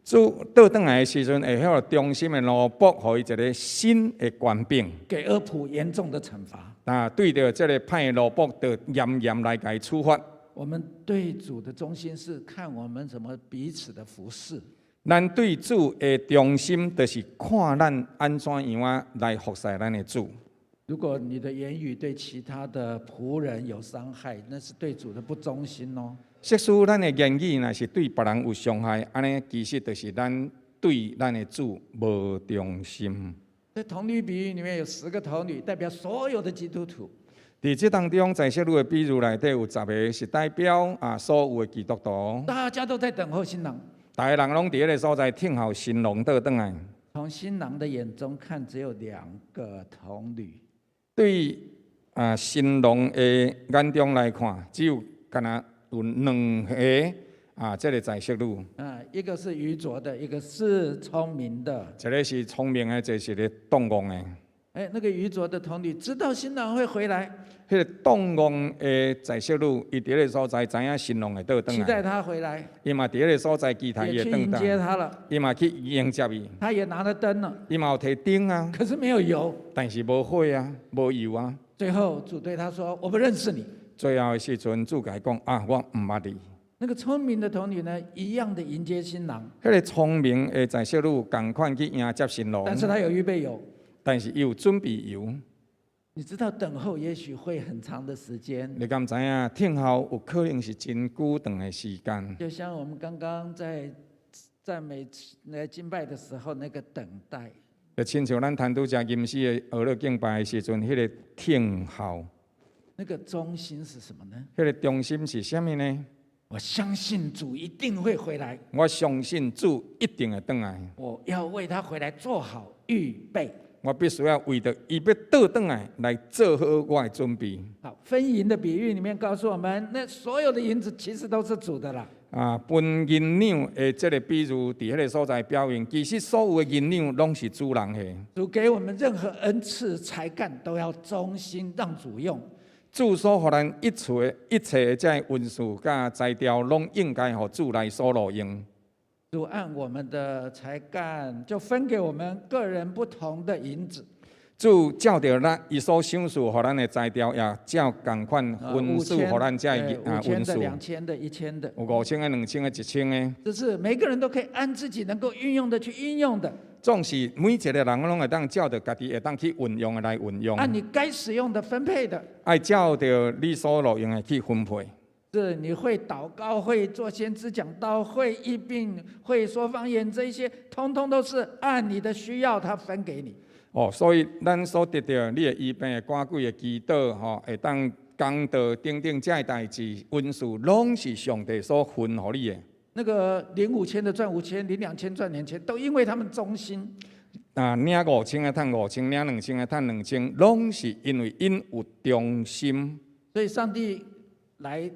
主倒轉來的時陣，會予忠心的奴僕，予伊一个新的權柄。給惡僕嚴重的懲罰。啊，對著這個歹的奴僕，就嚴嚴來共伊處罰。我們對主的忠心是看我們怎麼彼此的服侍。咱對主的忠心，就是看咱按怎樣仔來服侍咱的主。如果你的言語對其他的僕人有傷害，那是對主的不忠心哦。即使咱的言語若是對別人有傷害，按呢其實就是咱對咱的主無忠心。在童女比喻裡面有10個童女，代表所有的基督徒。佇這當中，在載女的比喻內底有10個是代表啊所有的基督徒。大家都在等候新郎。逐个人攏佇彼个所在等候新郎倒轉來。從新郎的眼中看，只有兩個童女。對啊，新郎的眼中來看，只有干焦有兩個啊，這个載色女。啊，一個是愚拙的，一個是聰明的。一个是聰明的，一個是咧鈍戇的。哎，那個愚拙的童女知道新郎會回來，彼个鈍戇的載色女，伊佇彼个所在知影新郎會倒轉期待來，他回來，伊嘛佇彼个所在期待伊也去迎會轉來，接他了。伊嘛去迎接伊，他也拿了燈了，伊嘛有提燈啊，可是沒有油。但是無火啊，無油啊。最後主對他說：“我不認識你。” 最後的時陣，主共伊講啊，我毋捌你。那個聰明的童女呢，一樣的迎接新郎，彼个聰明的載色女，仝款去迎接新郎，但是他有預備油。但是伊有準備油。你知道等候也許會很長的時間，你敢知影？等候有可能是真久長的時間。就像我們剛剛在讚美來敬拜的時候，那個等待。就親像咱拄才吟詩的學樂敬拜的時陣，彼个等候，那個忠心是什麼呢？彼个忠心是啥物呢？我相信主一定會回來，我相信主一定會轉來。我要為他回來做好預備。我必須要為著伊欲倒轉來來做好我的準備。好，分銀的比喻裡面告訴我們，那所有的銀子其實都是主的啦。啊，分銀兩的這个比喻，佇彼个所在表明，其實所有的銀兩攏是主人的。主給我們任何恩賜才幹，都要忠心讓主用。主所予咱一切一切的這个恩賜佮才調，攏應該予主來所路用。主按我們的才幹，就分給我們個人不同的銀子。主照著咱伊所賞賜予咱的才調，也照仝款分賜予咱這个啊 5000的、恩賜。 2000的、1000的，有5000个、2000个、1000个。這是每個人都可以按自己能夠運用的去運用的。總是每一个人攏會當照著家己會當去運用的來運用。按你該使用的分配的。愛照著你所路用的去分配。是你會禱告，會做先知講道，會醫病，會說方言，這一些通通都是按你的需要，他分給你。哦，所以咱所得著你的醫病、趕鬼的祈禱，吼，會當講道等等這个代誌，恩賜攏是上帝所分予你的。那個領五千的賺五千，領兩千賺兩千，都因為他們忠心。啊，領五千的趁五千，領兩千的趁兩千，攏是因為𪜶有忠心。所以上帝來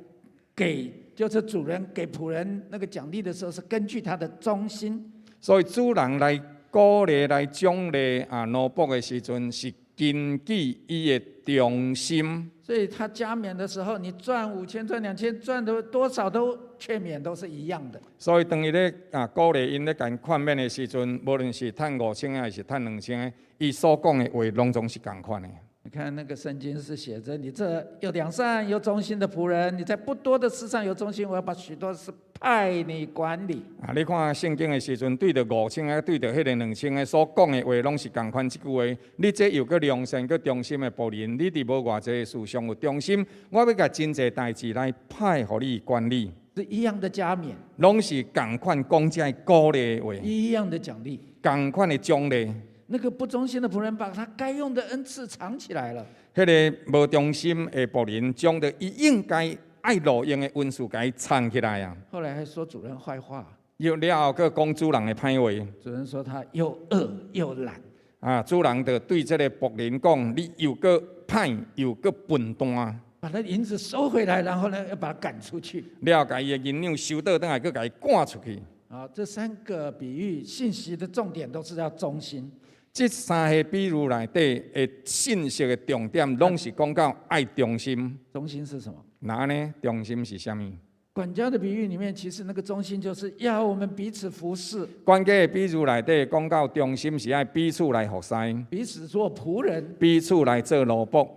給，就是主人給僕人那個獎勵的時候，是根據他的忠心。所以主人來鼓勵、來獎勵啊奴僕的時陣，是根據伊的忠心。所以他加冕的時候，你賺五千、賺兩千、賺的多少都勸勉都是一樣的。所以當伊咧啊鼓勵𪜶咧共勸勉的時陣，無論是趁五千還是趁兩千的，伊所講的話攏總是仝款的。你看那個聖經是寫着：你這又良善又忠心的僕人，你在不多的事上有忠心，我要把許多事派你管理。啊，你看聖經的時陣，對著五千个，對著彼个兩千个所講的話，攏是仝款。這句話，你這又閣良善閣忠心的僕人，你佇無偌濟的事上有忠心，我欲共真濟代誌來派予你管理。是一樣的加冕，攏是仝款講這个鼓勵的話，一樣的獎勵，仝款的獎勵。那個不忠心的僕人把他該用的恩賜藏起來了。彼个無忠心的僕人，將著伊應該愛路用的恩賜共伊藏起來啊。後來還說主人壞話。又了後，閣講主人的歹話。主人說他又惡又懶。啊，主人就對這个僕人講：你又閣歹，又閣笨蛋。把那銀子收回來，然後呢，要把他趕出去。了，共伊的銀兩收倒轉來，閣共伊趕出去。啊，這三個比喻信息的重點都是要忠心。這三个比喻內底的信息的重點，攏是講到愛忠心。忠心是什麼？那呢？忠心是啥物？管家的比喻裡面，其實那個忠心就是要我們彼此服侍。管家的比喻內底講到忠心是愛彼此來服侍，彼此做僕人，彼此來做奴僕。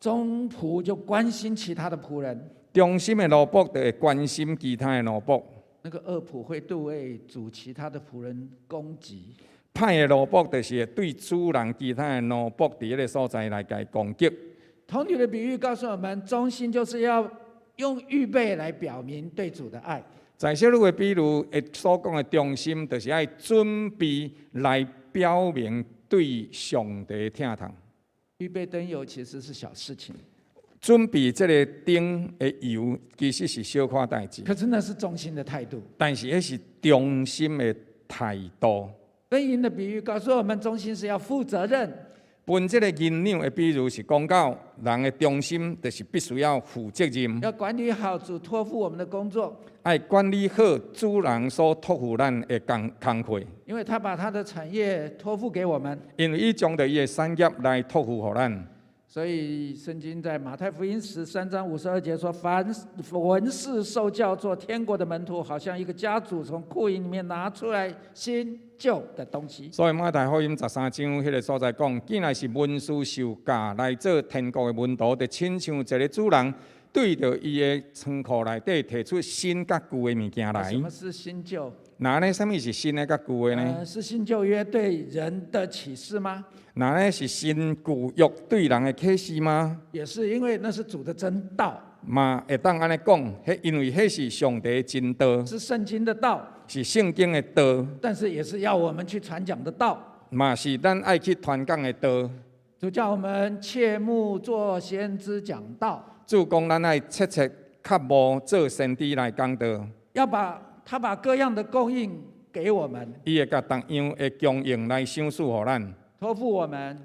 忠僕就關心其他的僕人。忠心的奴僕就會關心其他的奴僕。那個惡僕會對主其他的僕人攻擊。歹的奴僕就是會對主人其他的奴僕佇彼个所在來共伊攻擊。童女的比喻告訴我們，忠心就是要用預備來表明對主的愛。在小女的比喻的所講的忠心，就是愛準備來表明對上帝疼痛。預備燈油其實是小事情。準備這个燈的油，其實是小可代誌。可是那是忠心的態度。但是彼是忠心的態度。分銀的比喻告訴我們，忠心是要負責任。分這个銀兩的比喻是講到人的忠心，就是必須要負責任。要管理好主託付我們的工作。愛管理好主人所託付咱的工課。因為他把他的產業託付給我們。因為伊將著伊的產業來託付予咱。所以聖經在馬太福音13章52節說：凡文士受教做天國的門徒，好像一個家主從庫銀裡面拿出來新舊的東西。所以馬太福音十三章彼个所在講，既然是文士受教來做天國的門徒，就親像一个主人對著伊的倉庫內底提出新佮舊的物件來。什麼是新舊？那呢？啥物是新的佮舊的呢？是新舊約對人的啟示嗎？那呢是新舊約對人的啟示嗎？也是，因為那是主的真道。嘛會當按呢講，彼因為彼是上帝的真道，是聖經的道，是聖經的道。但是也是要我們去傳講的道。嘛是咱愛去傳講的道。主叫我們切慕做先知講道。主講咱愛切切渴慕做先知來講道。要把他把各樣的供應給我們。伊會共逐樣的供應來賞賜予咱。託付我們，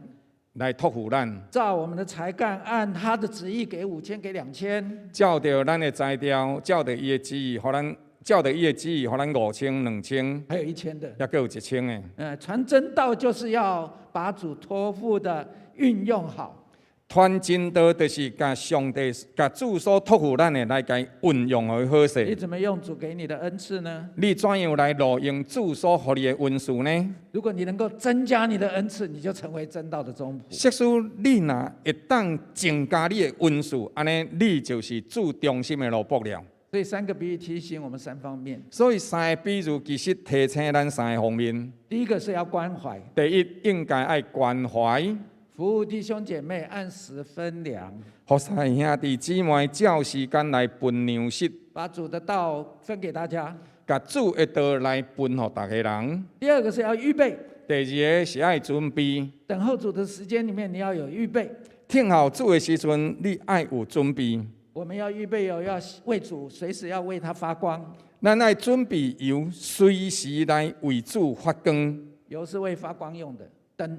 來託付咱。照我們的才幹，按他的旨意給5000，給2000。照著咱的才調，照著伊的旨意，予咱照著伊的旨意，予咱5000、2000，還有1000的，抑閣有1000的。傳真道就是要把主託付的運用好。傳真道就是共上帝、共主所託付咱的來共運用予好勢。你怎麼用主給你的恩賜呢？你怎樣來路用主所予你的恩賜呢？如果你能夠增加你的恩賜，你就成為真道的忠僕。設使你若會當增加你的恩賜，按呢你就是主忠心的奴僕了。所以三個比喻提醒我們三方面。所以三个比喻其實提醒咱三个方面。第一個是要關懷。第一，應該愛關懷。服務弟兄姐妹，按時分糧。服侍兄弟姊妹，照時間來分糧食。把主的道分給大家。共主的道來分予逐个人。第二個是要預備。第二个是愛準備。等候主的時間裡面，你要有預備。等候主的時陣，你愛有準備。我們要預備油，要為主隨時要為他發光。咱愛準備油，隨時來為主發光。油是為發光用的燈。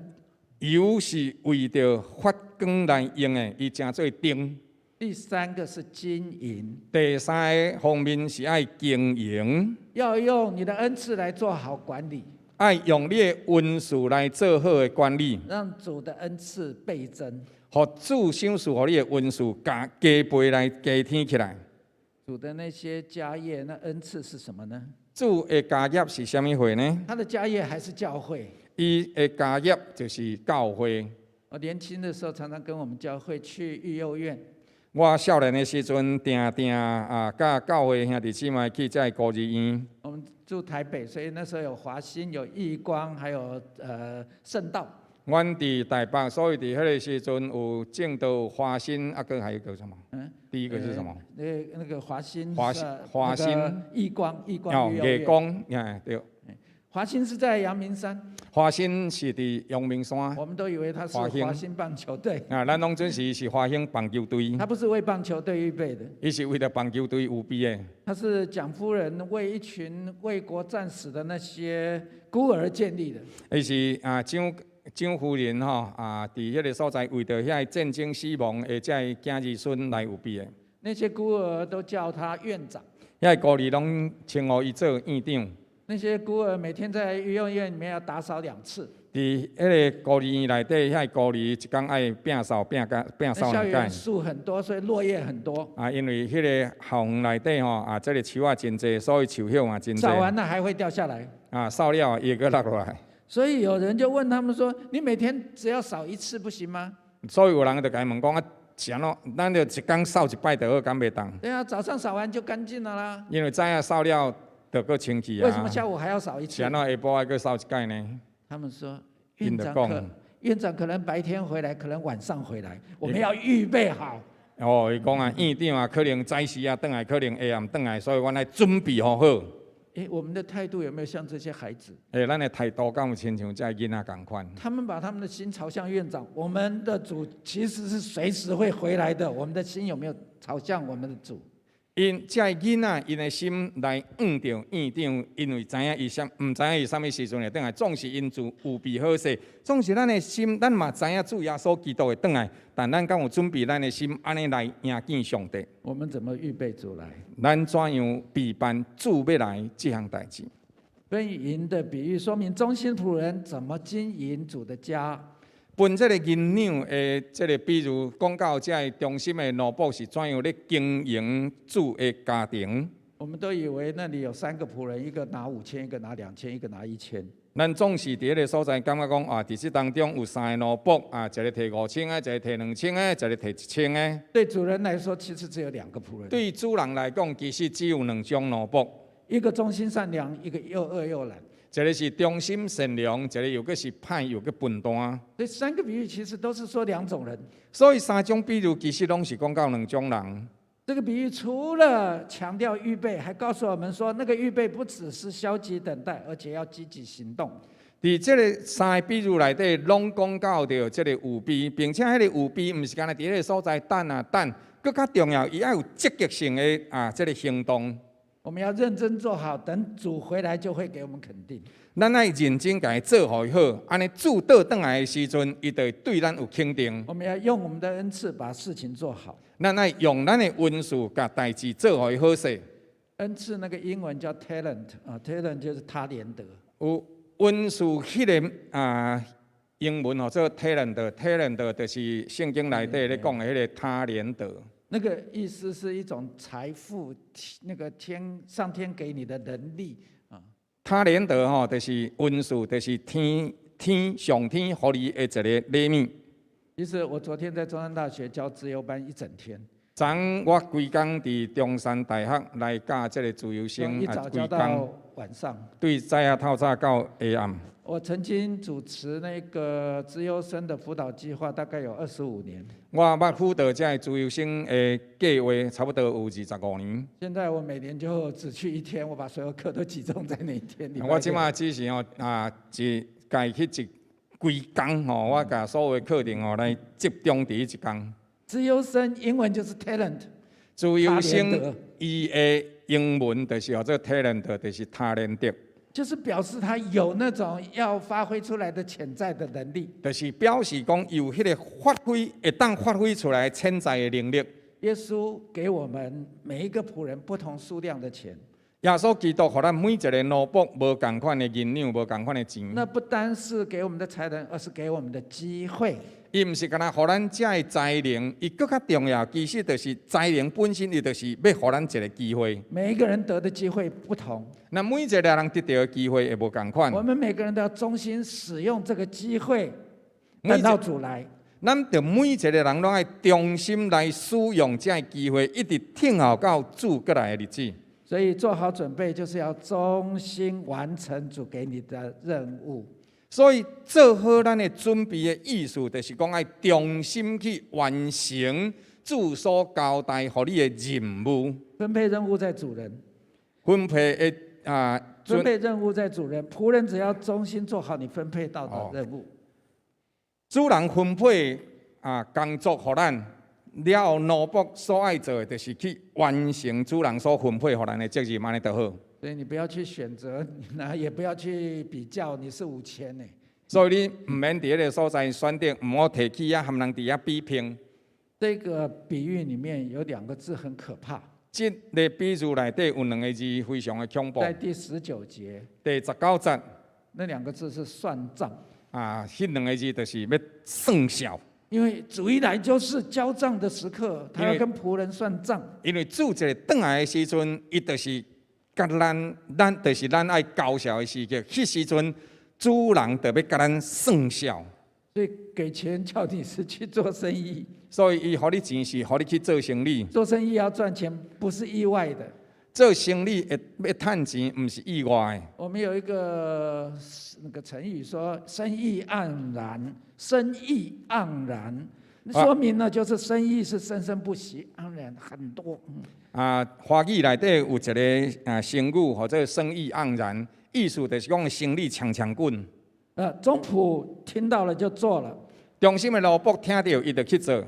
油是為著發光來用的，伊成做燈。第三個是經營。第三个方面是愛經營。要用你的恩賜來做好管理。愛用你的恩賜來做好的管理。讓主的恩賜倍增。予主賞賜予你的恩賜加倍來加添起來。主的那些家業，那恩賜是什麼呢？主的家業是啥物貨呢？他的家業還是教會。伊的家業就是教會。我年輕的時候，常常跟我們教會去育幼院。我少年的時陣，定定啊，佮教會兄弟姊妹去這孤兒院。我們住台北，所以那時候有華興、有義光，還有聖道。阮佇台北，所以佇彼个時陣有正道、華興，啊，閣還有個什麼？第一個是什麼？那個華興。華興。華興。義光，義光哦，義光，哎對。華興是在陽明山，華興是佇陽明山。我們都以為他是華興華興棒球隊，啊，咱攏準是是華興棒球隊。他不是為棒球隊預備的，伊是為著棒球隊預備的。他是蔣夫人為一群為國戰死的那些孤兒建立的。伊是啊蔣蔣夫人吼啊，佇彼个所在為著遐個戰爭死亡的這个囝兒孫來預備的。那些孤兒都叫他院長。遐个孤兒攏稱呼伊做院長。那些孤兒每天在育幼院裡面要打掃兩次。佇彼个孤兒院內底，遐個孤兒一工愛摒掃摒甲摒那校掃兩園擺。樹很多，所以落葉很多。啊，因為彼个校園內底吼啊，這个樹仔真濟，所以樹葉嘛真掃濟。完了還會掉下來。啊，掃了伊會閣落落來。所以有人就問他們說：“你每天只要掃一次不行嗎？” 所以有人就共伊問講啊，是按怎？咱就一工掃一擺就好，敢袂當？對啊，早上掃完就乾淨了啦。因為早仔掃了就閣清氣為什麼啊。下午還要掃一次是按怎下晡愛閣掃一擺呢？他們說𪜶院長可就講院長可能白天回來，可能晚上回來，我們要預備好。哦，伊講啊，院長啊，可能早時啊轉來，可能下暗轉來，所以阮愛準備好好。誒，我們的態度有沒有像這些孩子？欸，咱的態度敢有親像這个囡仔仝款？他們把他們的心朝向院長，我們的主其實是隨時會回來的。我們的心有沒有朝向我們的主？𪜶這个囡仔，𪜶的心來向著院長，因為知影伊啥，毋知影伊啥物時陣會轉來，總是𪜶就預備好勢。總是咱的心，咱嘛知影主耶穌基督會轉來，但咱敢有準備咱的心，按呢來迎見上帝？我們怎麼預備主來？咱怎樣備辦主欲來這項代誌？分銀的比喻說明忠心僕人怎麼經營主的家。分這个銀兩的這个比喻，講到這个忠心的奴僕是怎樣咧經營主的家庭。我們都以為那裡有三個僕人，一個拿5000，一個拿2000，一個拿1000。咱總是佇彼个所在感覺講啊，佇這當中有三个奴僕啊，一个提5000个，一个提2000个，一个提1000个。對主人來說，其實只有兩個僕人。對主人來講，其實只有兩種奴僕。一個忠心善良，一個又惡又懶。一個是忠心善良，一個又閣是歹又閣笨蛋。這三個比喻其實都是說兩種人。所以三種比喻其實攏是講到兩種人。這個比喻除了強調預備，還告訴我們說，那個預備不只是消極等待，而且要積極行動。佇這个三個比喻內底，攏講到著這个預備，並且彼個預備毋是干焦佇彼个所在等啊等，閣較重要，伊愛有積極性的啊這个行動。我們要認真做好，等主回來就會給我們肯定。咱愛認真共伊做予伊好，按呢主倒轉來的時陣，伊就會對咱有肯定。我們要用我們的恩賜把事情做好。咱愛用咱的恩賜共代誌做予伊好勢。恩賜那個英文叫 talent 啊，talent 就是他連得。有恩賜彼个啊，英文號做 talent，talent 就是聖經內底咧講的彼个他連得。那個意思是一種財富，那個天上天給你的能力啊。他連得吼，就是恩賜，就是天天上天予你的一个禮物。其實我昨天在中山大學教資優班一整天。昨昏我規工佇中山大學來教這个資優生，一早教到晚上。對早仔透早到下暗。我曾經主持那個資優生的輔導計劃，大概有25年。我捌輔導這个資優生的計劃，差不多有25年。現在我每年就只去一天，我把所有課都集中在那一天裡。我這馬只是吼啊，一家去一規工吼，我共所有的課程吼來集中佇彼一工。資優生英文就是 talent。資優生伊的英文就是號做 talent，就是他連得。就是表示他有那種要發揮出來的潛在的能力。就是表示講有彼个發揮，會當發揮出來潛在的能力。耶穌給我們每一個僕人不同數量的錢。耶穌基督予咱每一个奴僕無仝款的銀兩，無仝款的錢。那不單是給我們的才能，而是給我們的機會。伊毋是干焦予咱這个才能，伊閣較重要，其實就是才能本身，伊就是欲予咱一个機會。每一個人得的機會不同。那每一個人得著的機會會無仝款。我們每個人都要忠心使用這個機會，等到主來。咱著每一個人攏愛忠心來使用這个機會，一直等候到主閣來的日子。所以做好準備，就是要忠心完成主給你的任務。所以做好咱的準備的意思，就是講愛忠心去完成主所交代予你的任務。分配任務在主人。分配的啊，分配任務在主人，僕人只要忠心做好你分配到的任務。主人分配啊工作予咱了後，奴僕所愛做的，就是去完成主人所分配予咱的責任，按呢就好。所以你不要去選擇，那也不要去比較，你是5000呢。所以你毋免佇彼个所在選擇，毋好提起啊，含人佇遐比拼。這個比喻裡面有兩個字很可怕。這个比喻內底有兩個字非常的恐怖。在第19節。第19節。那兩個字是算賬。啊，彼兩個字就是欲算數。因為主一來就是交賬的時刻，他要跟僕人算賬。因為主一个轉來的時陣，伊就是共咱，咱就是咱愛交數的時刻。彼時陣，主人就欲共咱算數。所以給錢叫你是去做生意。所以伊予你錢是予你去做生意。做生意要賺錢，不是意外的。做生意會欲趁錢，毋是意外的。我們有一個那個成語說“生意盎然”，生意盎然，說明呢就是生意是生生不息，盎然很多。啊，華語內底有一个啊成語，號做生意盎然，意思就是講生意強強滾。忠僕聽到了就做了。忠心的奴僕聽著，伊就去做。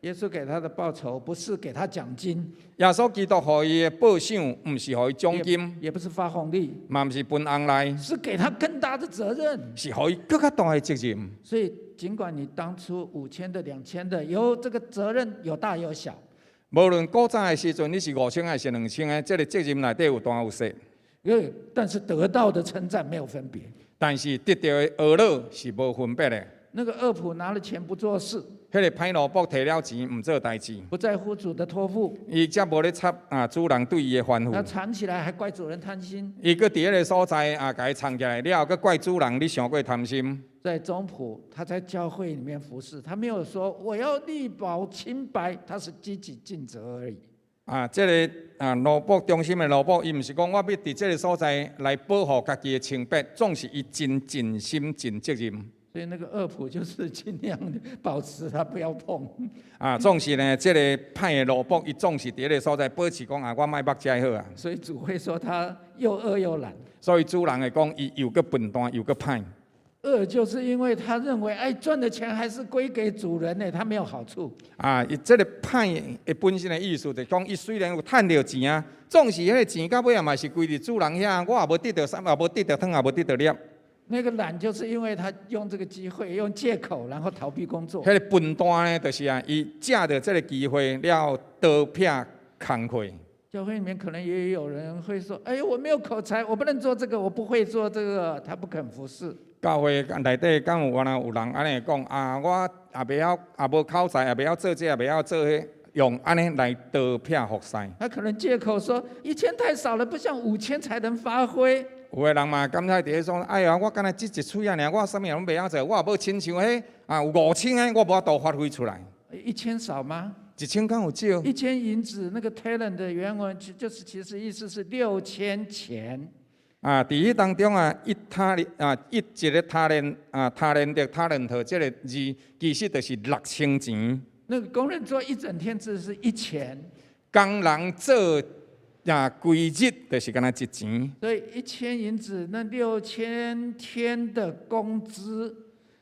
耶穌給他的報酬不是給他獎金，耶穌基督予伊的報賞，毋是予伊獎金，也不是發紅利，嘛毋是分紅利，是給他更大的責任，是予伊閣較大的責任。所以，儘管你當初5000的、2000的，有這個責任有大有小。無論古早的時陣，你是5000還是2000的，這个責任內底有大有細。因為，但是得到的稱讚沒有分別。但是得著的呵咾是無分別的。那個惡僕拿了錢不做事，彼个歹奴僕提了錢毋做代誌，不在乎主的託付，伊才無咧插啊主人對伊的吩咐。他藏起來還怪主人貪心。伊閣佇彼个所在啊，共伊藏起來了後，閣怪主人你傷過貪心。在忠僕，他在教會裡面服侍，他沒有說我要力保清白，他是積極盡責而已。啊，這个啊奴僕忠心的奴僕，伊毋是講我欲佇這个所在來保護家己的清白，總是伊真盡心盡責任。所以那個惡僕就是盡量保持他不要碰。啊，總是呢，這个歹的奴僕，伊總是佇彼个所在保持講啊，我莫縛遮好啊。所以主會說他又惡又懶。所以主人會講，伊又閣笨蛋又閣歹。惡就是因為他認為，哎，賺的錢還是歸給主人呢，他沒有好處。啊，伊這个歹的本身的意思，就是講，伊雖然有趁著錢啊，總是彼个錢到尾也嘛是歸佇主人遐，我也無得著啥，也無得著糖，也無得著粒。那個懶就是因為他用這個機會，用借口，然後逃避工作。彼个笨蛋呢，就是啊，伊藉著這个機會了逃避工課。教會裡面可能也有人會說：“哎，我沒有口才，我不能做這個，我不會做這個。”他不肯服侍。教會內底敢有原來有人按呢講啊？我也袂曉，也無口才，也袂曉做這，也袂曉做彼，用按呢來逃避服侍。他可能借口說一千太少了，不像五千才能發揮。有的人嘛，感覺佇咧講，哎呀，我敢若這一喙仔爾，我啥物攏袂曉做，我也無親像彼啊有5000个，我無法度發揮出來。 1000少嗎？ 1000敢有少？ 1000銀子，那個 talent 的原文就是其實意思是6000錢。啊，佇彼當中啊，一他啊，一个他連啊，他連得他連特這个字，其實就是6000錢。那個工人做一整天只是1錢。工人做啊，規日就是敢若一錢。所以1000銀子，那6000天的工資。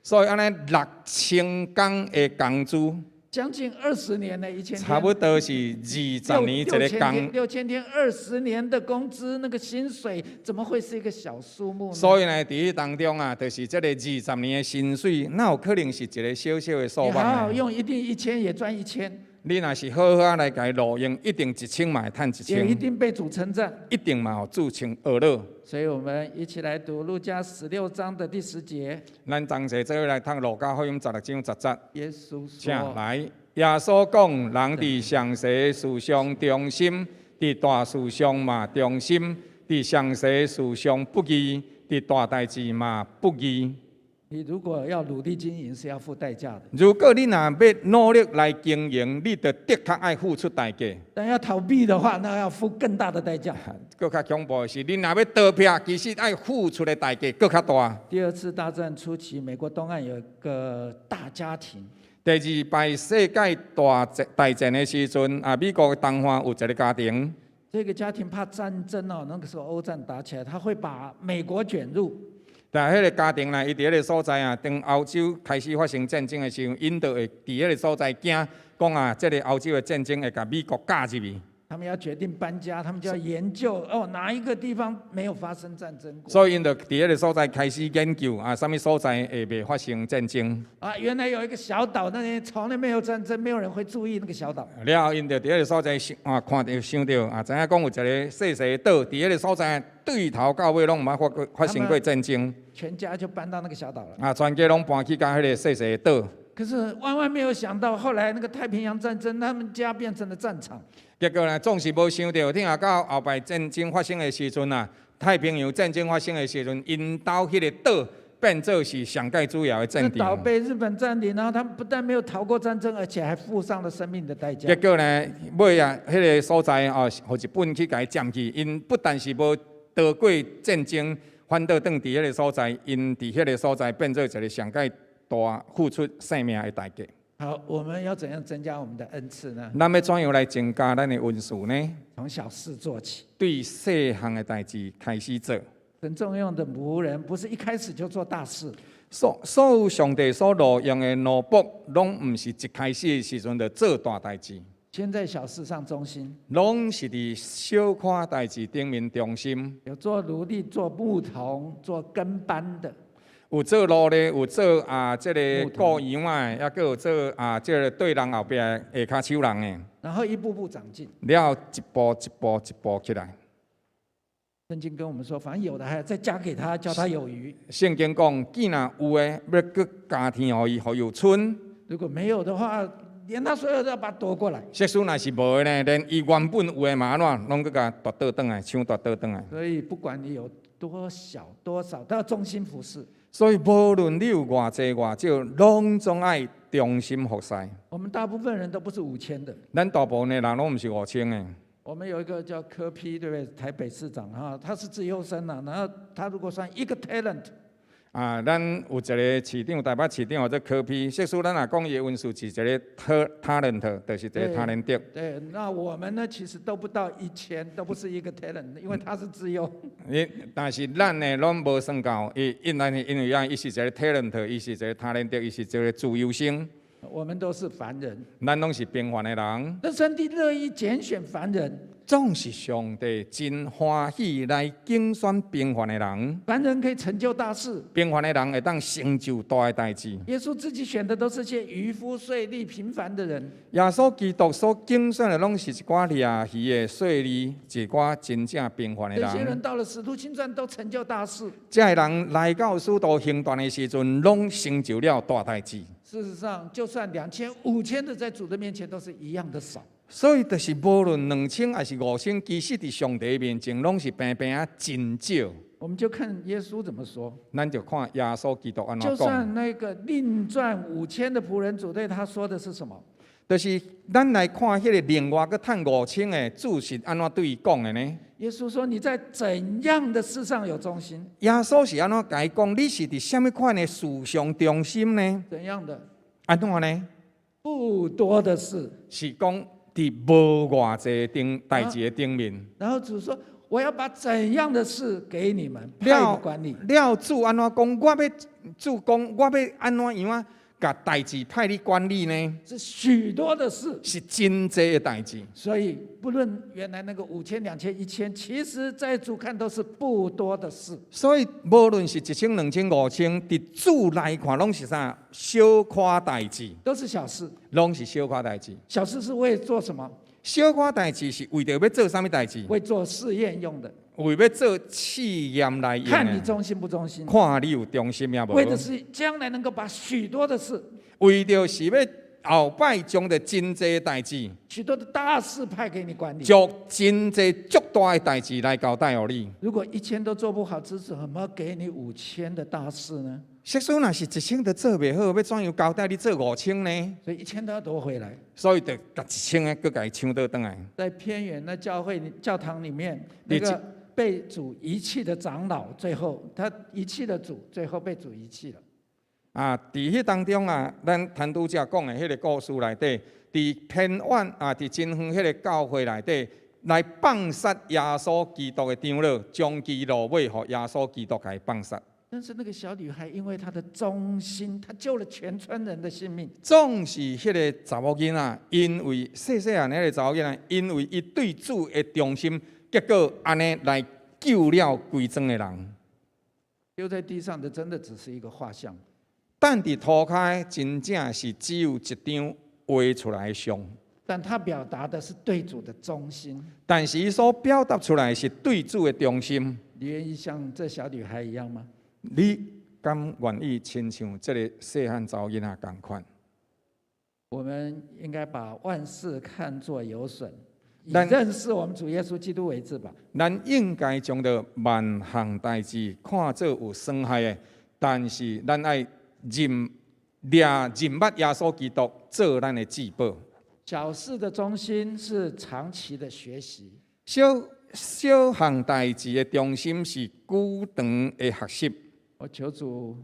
所以按呢6000工的工資。將近20年的1000。差不多是20年一个工。6000天20年的工資，那個薪水怎麼會是一個小數目呢？所以呢，佇彼當中啊，就是這个二十年的薪水，哪有可能是一个小小的數目？你好好用，一定一千也賺一千。你若是好好仔來共伊路用，一定一千嘛會趁一千。也一定被主稱讚。一定嘛予主稱呵咾。所以我們一起來讀路加16章的第10節。咱同齊做伙來讀路加福音16章10節。耶穌說：請來，耶穌講，人佇上細事上忠心，佇大事上嘛忠心；佇上細事上不義，佇大代誌嘛不義。你如果要努力經營，是要付代價的。如果你若欲努力來經營，你就的確愛付出代價。但要逃避的話，那要付更大的代價。閣較恐怖的是，你若欲逃避，其實愛付出的代價閣較大。第二次大戰初期，美國東岸有一個大家庭。第二擺世界大戰的時陣，啊，美國東岸有一个家庭。這個家庭怕戰爭哦，那個時候歐戰打起來，他會把美國捲入。但彼個家庭呢，伊佇彼個所在啊，當歐洲開始發生戰爭的時候，𪜶就會佇彼個所在驚，講啊，這個歐洲的戰爭會共美國捲入去。他們要決定搬家，他們就要研究哦，哪一個地方沒有發生戰爭過？所以𪜶就佇彼個所在開始研究啊，啥物所在會袂發生戰爭。啊，原來有一個小島，那裡從來沒有戰爭，沒有人會注意那個小島。了後，𪜶就佇彼個所在想啊，看著想著啊，知影講有一个細細的島，佇彼個所在對頭到尾攏毋捌發生過戰爭。全家就搬到那個小島了。啊，全家攏搬去到彼個細細的島。可是萬萬沒有想到，後來那個太平洋戰爭，他們家變成了戰場。結果呢，總是無想著，疼到後擺戰爭發生的時陣啊，太平洋戰爭發生的時陣，𪜶兜彼個島變做是上蓋主要的戰這島場。被日本佔領，然後他們不但沒有逃過戰爭，而且還付上了生命的代價。結果呢，尾啊，彼個所在哦，予日本去共伊佔去，𪜶不但是無逃過戰爭，反倒轉佇彼個所在，𪜶佇彼個所在變做一个上蓋大付出性命的代價。好，我們要怎樣增加我們的恩賜呢？咱欲怎樣來增加咱的恩賜呢？從小事做起。對細項的代誌開始做。神重用的僕人，不是一開始就做大事。所有上帝所錄用的奴僕，攏毋是一開始的時陣就做大代誌。先在小事上忠心。攏是佇小可代誌頂面忠心。有做奴隸、做牧童、做跟班的。有做奴隸，有做啊，這个顧羊仔的，抑閣有做啊，這个綴人後壁下跤手人的。然後一步步長進。了後一步一步一步起來。聖經跟我們說，凡有的還要再加給他，叫他有餘。聖經講，既然有的，欲閣加添予伊，予伊有賰。如果沒有的話，連他所有都要把他奪過來。即使若是無的呢，連伊原本有的嘛按怎，攏閣共奪倒轉來，搶奪倒轉來。所以不管你有多小多少，都要忠心服侍。所以無論你有偌濟偌少，攏總愛忠心服侍。我們大部分人都不是5000的。咱大部分的人攏毋是5000的。我們有一個叫柯 P，對不對？台北市長哈，他是資優生啊。然後他如果算一個 talent，啊，咱有一个市長，台北市長叫做柯 P，即使咱若講伊的恩賜是一个 talent，就是一个他連得。對，那我們呢，其實都不到1000，都不是一個 talent，因為他是資優。你但是咱呢，攏無算到，伊因為因為啊，伊是一个 talent，伊是一个他連得，伊是一个資優生。我們都是凡人。咱攏是平凡的人。那上帝樂意揀選凡人。總是上帝真歡喜來揀選平凡的人。凡人可以成就大事。平凡的人會當成就大的代誌。耶穌自己選的都是些漁夫、稅吏、平凡的人。耶穌基督所揀選的攏是一寡掠魚的稅吏，一寡真正平凡的人。這些人到了使徒行傳都成就大事。這个人來到使徒行傳的時陣，攏成就了大代誌。事實上，就算2000、5000的，在主的面前都是一樣的少。所以，就是無論2000抑是5000，其實佇上帝面前攏是平平仔真少。我們就看耶穌怎麼說。咱就看耶穌基督按怎講。就算那個另賺五千的僕人，主對他說的是什麼？就是咱來看彼个另外閣趁五千的主是按怎對伊講的呢？耶穌說：你在怎樣的事上有忠心？耶穌是按怎共伊講？你是佇啥物款的事上忠心呢？怎樣的？按怎呢？不多的事。是講佇無偌濟頂代誌的頂面。然後主說：我要把怎樣的事給你們，派你管理。了主按怎講？我欲主講，我欲按怎樣啊？共代誌派你管理呢？是許多的事，是真濟的代誌。所以不論原來那個5000、2000、1000，其實在主看都是不多的事。所以無論是1000、2000、5000，佇主來看，攏是啥小可代誌，都是小事，攏是小可代誌。小事是為做什麼？小可代誌是為著欲做啥物代誌？為做試驗用的。為欲做試驗來用的。看你忠心不忠心。看你有忠心抑無？為的是將來能夠把許多的事。為著是欲後擺將著真濟代誌，許多的大事派給你管理，將真濟足大的代誌來交代予你。如果一千都做不好，主怎麼給你五千的大事呢？即使若是一千都做袂好，欲怎樣交代你做五千呢？所以一千都要奪回來。所以就共一千个閣共伊搶倒轉來。在偏遠的教會教堂裡面，那個被主遺棄的長老，最後他遺棄了主，最後被主遺棄了。啊，佇彼當中啊，咱陳拄才講的彼个故事內底，佇偏遠啊，佇真遠彼个教會內底，來放殺耶穌基督的長老，將其落尾予耶穌基督共伊放殺。但是那個小女孩因為她的忠心，她救了全村人的性命。總是彼个查某囡仔，因為細細漢彼个查某囡仔，因為伊對主的忠心，結果按呢來救了規庄的人。丟在地上的真的只是一個畫像。擲佇塗跤真正是只有一張畫出來的像。但他表達的是對主的忠心。但是伊所表達出來是對主的忠心。你願意像這小女孩一樣嗎？你敢願意親像這個細漢查某囡仔仝款？我們應該把萬事看作有損，以咱認識我們主耶穌基督為至寶。咱應該將著萬項代誌看做有損害的，但是咱愛認掠認捌耶穌基督做咱的至寶。小事的中心是長期的學習。小小項代誌的中心是久長的學習。我求主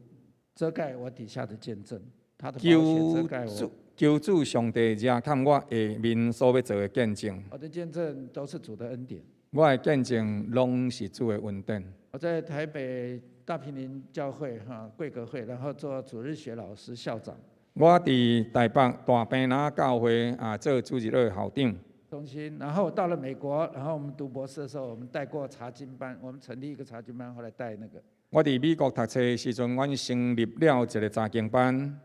遮蓋我底下的見證，他的寶血求遮蓋主我。求主上帝遮蓋我下面所欲做的見證。我的見證都是主的恩典。我的見證攏是主的恩典。我在台北大坪林教會哈貴格會，然後做主日學老師校長。我佇台北大坪林教會啊做主日學的校長。中心，然後到了美國，然後我們讀博士的時候，我們帶過查經班，我們成立一個查經班，後來帶那個。我佇美國讀冊的時陣，阮成立了一個查經班。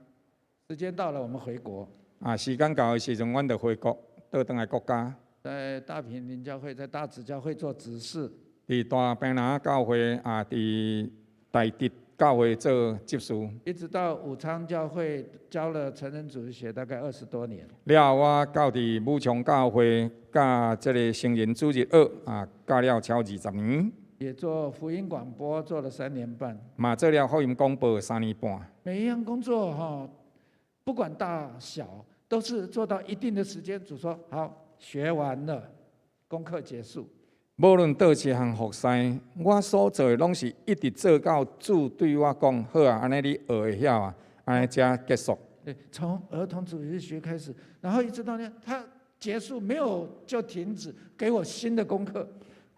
時間到了，我們回國。啊，時間到的時陣，阮就回國，倒轉來國家。在大坪林教會，在大直教會做執事。佇大坪林教會啊，佇大直教會做執事。一直到武昌教會教了成人主日學，大概20多年。了後我到佇武昌教會教這个成人主日學啊，教了超20年。也做福音廣播，做了3年半。嘛做了福音廣播3年半。每一樣工作哈，不管大小，都是做到一定的時間。主說好，學完了，功課結束。無論佗一項服侍，我所做的攏是一直做到主對我講好啊，按呢你學會曉啊，按呢才結束。對，從兒童主日學開始，然後一直到呢，他結束沒有就停止，給我新的功課。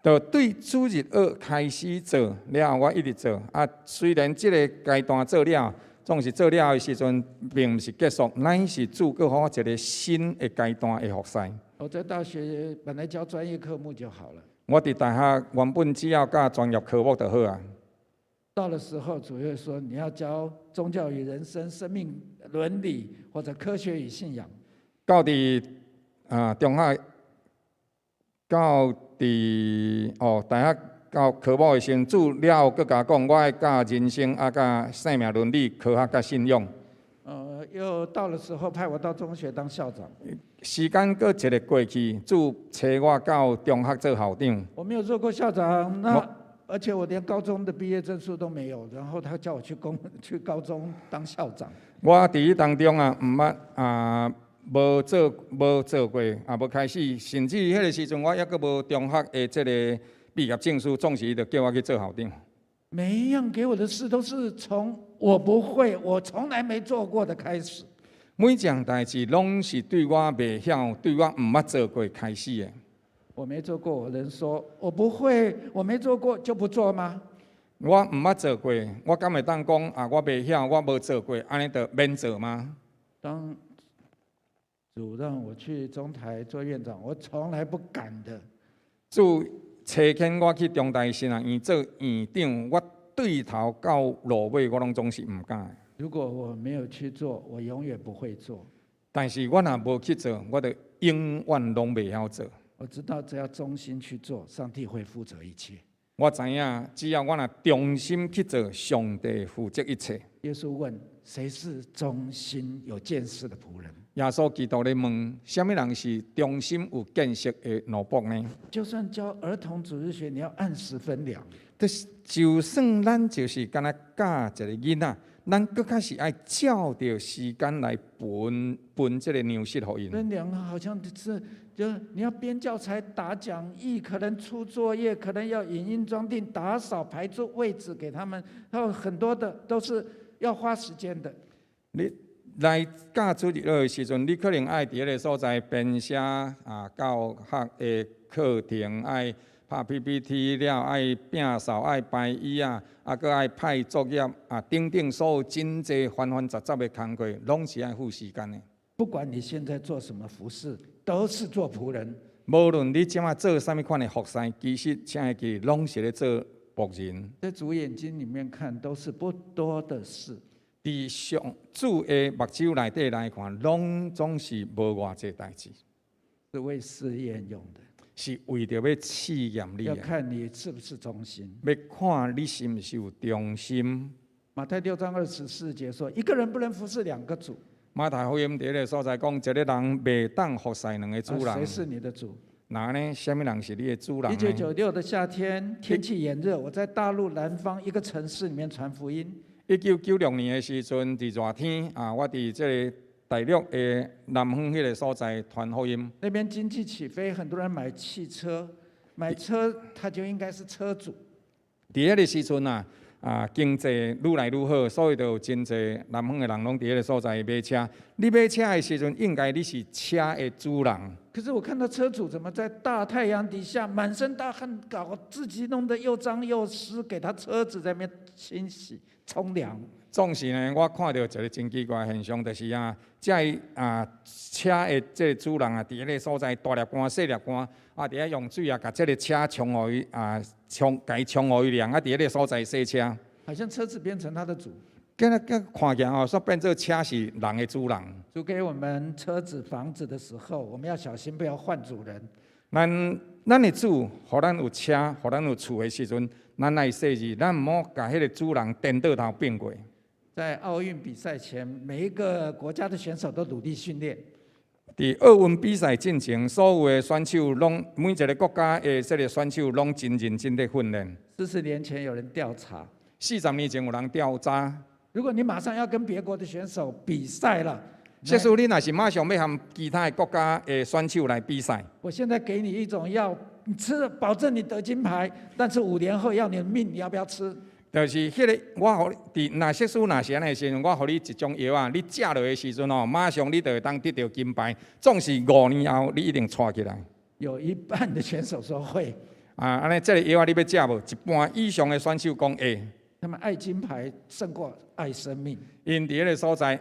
就對主日學開始做了後，我一直做啊。雖然這个階段做了，總是做了的時陣，並毋是結束，乃是主閣予我一个新的階段的服侍。我在大學本來教專業科目就好了。我佇大學原本只要教專業科目就好啊。到了時候，主又說你要教宗教與人生、生命倫理或者科學與信仰。到佇啊中學，到佇哦大學教科目的時陣，主了後閣共我講，我愛教人生啊，教生命倫理、科學佮信仰。又到了時候派我到中學當校長。時間閣一个過去，主差我到中學做校長。我沒有做過校長，那而且我連高中的畢業證書都沒有，然後他叫我去高中當校長。我佇彼當中啊，毋捌啊，無做過，也無開始，甚至彼个時陣我猶閣無中學的這个畢業證書，總是伊就叫我去做校長。每一樣給我的事都是從我不會、我從來沒做過的開始。每一項代誌攏是對我袂曉、對我毋捌做過開始的。我沒做過，我能說我不會，我沒做過就不做嗎？我毋捌做過，我敢會當講啊？我袂曉，我無做過，按呢就免做嗎？當主讓我去中台做院長，我從來不敢的。主差遣我去中台神學院做院長，我對頭到落尾，我攏總是毋敢的。如果我沒有去做，我永遠不會做。但是我若無去做，我就永遠攏袂曉做。我知道只要忠心去做，上帝會負責一切。我知影，只要我若忠心去做，上帝負責一切。耶穌問：誰是忠心有見識的僕人？耶穌基督咧問：啥物人是忠心有見識的奴僕呢？就算教兒童主日學，你要按時分糧。就是就算咱就是敢若教一个囡仔，咱閣較是愛照著時間來分分這个糧食予𪜶。分糧好像是，就你要編教材、打講義，可能出作業，可能要影印裝訂、打掃、排出位置給他們，還有很多的都是要花時間的。你來教主日學的時陣，你可能愛佇彼个所在編寫啊教學的課程，愛拍 PPT 了，愛摒掃，愛排椅仔，啊，閣愛派作業啊，等等，所有真濟繁繁雜雜的工課，攏是愛付時間的。不管你現在做什麼服事，都是做僕人。無論你這馬做啥物款的服事，其實請會記，攏是咧做僕人。在主眼睛裡面看，都是不多的事。佇上主的目睭內底來看，攏總是無偌濟代誌。是為試驗用的。是為著欲試驗你要的，看你是不是忠心。欲看你是毋是有忠心。馬太6章24節說：一個人不能服侍兩個主。馬太福音佇彼个所在講，一個人袂當服侍兩個主人。誰是你的主？那呢？啥物人是你的主人？1996的夏天，天氣炎熱，我在大陸南方一個城市裡面傳福音。1996年的時陣，佇熱天啊，我佇這个大陸的南方彼个所在傳福音。那邊經濟起飛，很多人買汽車，買車他就應該是車主。佇彼个時陣啊，經濟愈來愈好，所以就有真濟南方的人攏佇彼个所在買車。你買車的時陣，應該你是車的主人。可是我看到車主怎麼在大太陽底下滿身大汗，搞自己弄得又髒又濕，給他車子在那邊清洗沖涼。總是呢，我看著一个真奇怪的現象，就是啊，這个車的這个主人啊，佇彼个所在大粒汗、細粒汗，啊，佇遐用水啊，共這个車沖予伊啊，沖，共伊沖予伊涼，啊，佇彼个所在洗車。好像車子變成他的主。敢若看起來吼，煞變做車是人的主人。主給我們車子、房子的時候，我們要小心，不要換主人。咱的主，予咱有車，予咱有厝的時陣，咱愛細膩，咱毋好共彼个主人顛倒頭變過。在奧運比賽前，每一個國家的選手都努力訓練。佇奧運比賽進前，所有的選手攏每一个國家的這个選手攏真認真咧訓練。 40年前有人調查，40年前有人調查，如果你馬上要跟別國的選手比賽了，假使你若是馬上欲和其他的國家的選手來比賽，我現在給你一種藥，你吃了保證你得金牌，但是5年後要你的命，你要不要吃？就是彼个，我予你，佇若設使若是按呢的時陣，我予你一種藥啊，你食落的時陣哦，馬上你就會當得著金牌。總是5年後，你一定掣起來。有一半的選手說會。啊，按呢，這个藥啊，你欲食無？一半以上的選手講會。他們愛金牌勝過愛生命。𪜶佇彼个所在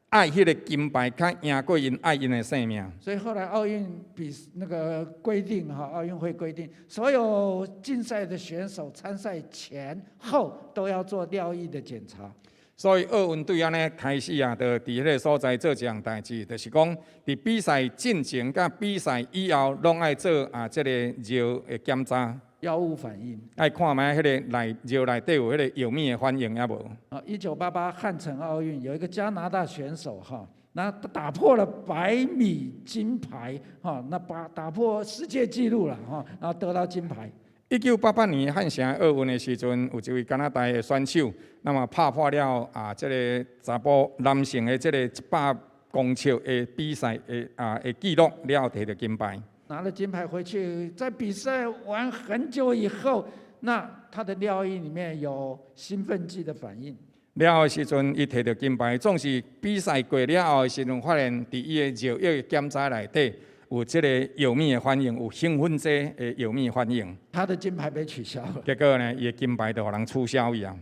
愛彼个金牌，較贏過𪜶愛𪜶的性命。所以後來奧運比那個規定哈，奧運會規定，所有競賽的選手參賽前後都要做尿液的檢查。所以奧運對按呢開始啊，就佇彼个所在做一項代誌，就是講佇比賽進前佮比賽以後，攏愛做啊這个尿的檢查。藥物反應。愛看覓彼个內尿內底有彼个藥物的反應抑無？啊，1988漢城奧運有一個加拿大選手哈，那打破了100米金牌哈，那打破世界紀錄了哈，然後得到金牌。1988年漢城奧運的時陣，有一位加拿大的選手，那麼拍破了啊這个查埔男性的這个100公尺的比賽的紀錄，了後摕著金牌。拿了金牌回去，在比賽完很久以後，那他的尿液裡面有興奮劑的反應。了後的時陣，伊摕著金牌，總是比賽過了後的時陣，發現佇伊的尿液檢查內底有這個藥物的反應，有興奮劑的藥物反應。他的金牌被取消了。結果呢，伊的金牌就予人取消去啊。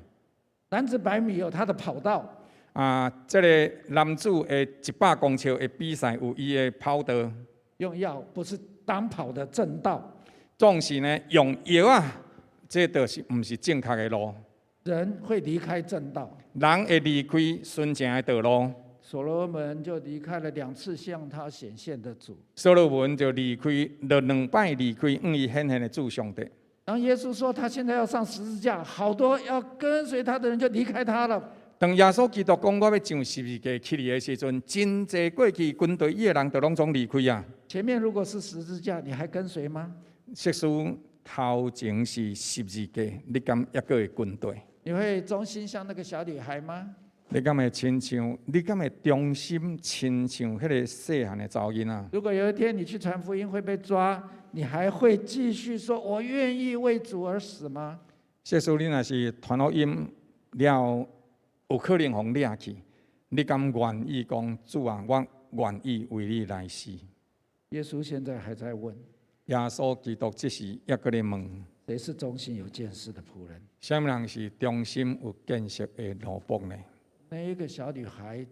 男子百米有他的跑道。啊，這个男子的100公尺的比賽有伊的跑道。用藥不是當跑的正道。總是呢，用藥啊，這就是毋是正確的路。人會離開正道。人會離開順正的道路。所羅門就離開了兩次向他顯現的主。所羅門就離開，就兩擺離開向伊顯現的主上帝。當耶穌說他現在要上十字架，好多要跟隨他的人就離開他了。當耶穌基督講我欲上十字架去的時陣，真濟過去跟隨伊的人就攏總離開啊。前面如果是十字架，你還跟隨嗎？設使頭前是十字架，你敢猶閣會跟隨？你會忠心像那個小女孩嗎？你敢會親像？你敢會忠心親像彼个細漢的查某囡仔？如果有一天你去傳福音會被抓，你還會繼續說我願意為主而死嗎？設使你若是傳福音了，有可能予掠去，你敢願意講主啊？我願意為你來死。耶穌現在還在問：耶穌基督這時猶閣咧問：誰是忠心有見識的僕人？啥物人是忠心有見識的奴僕呢？那一個小女孩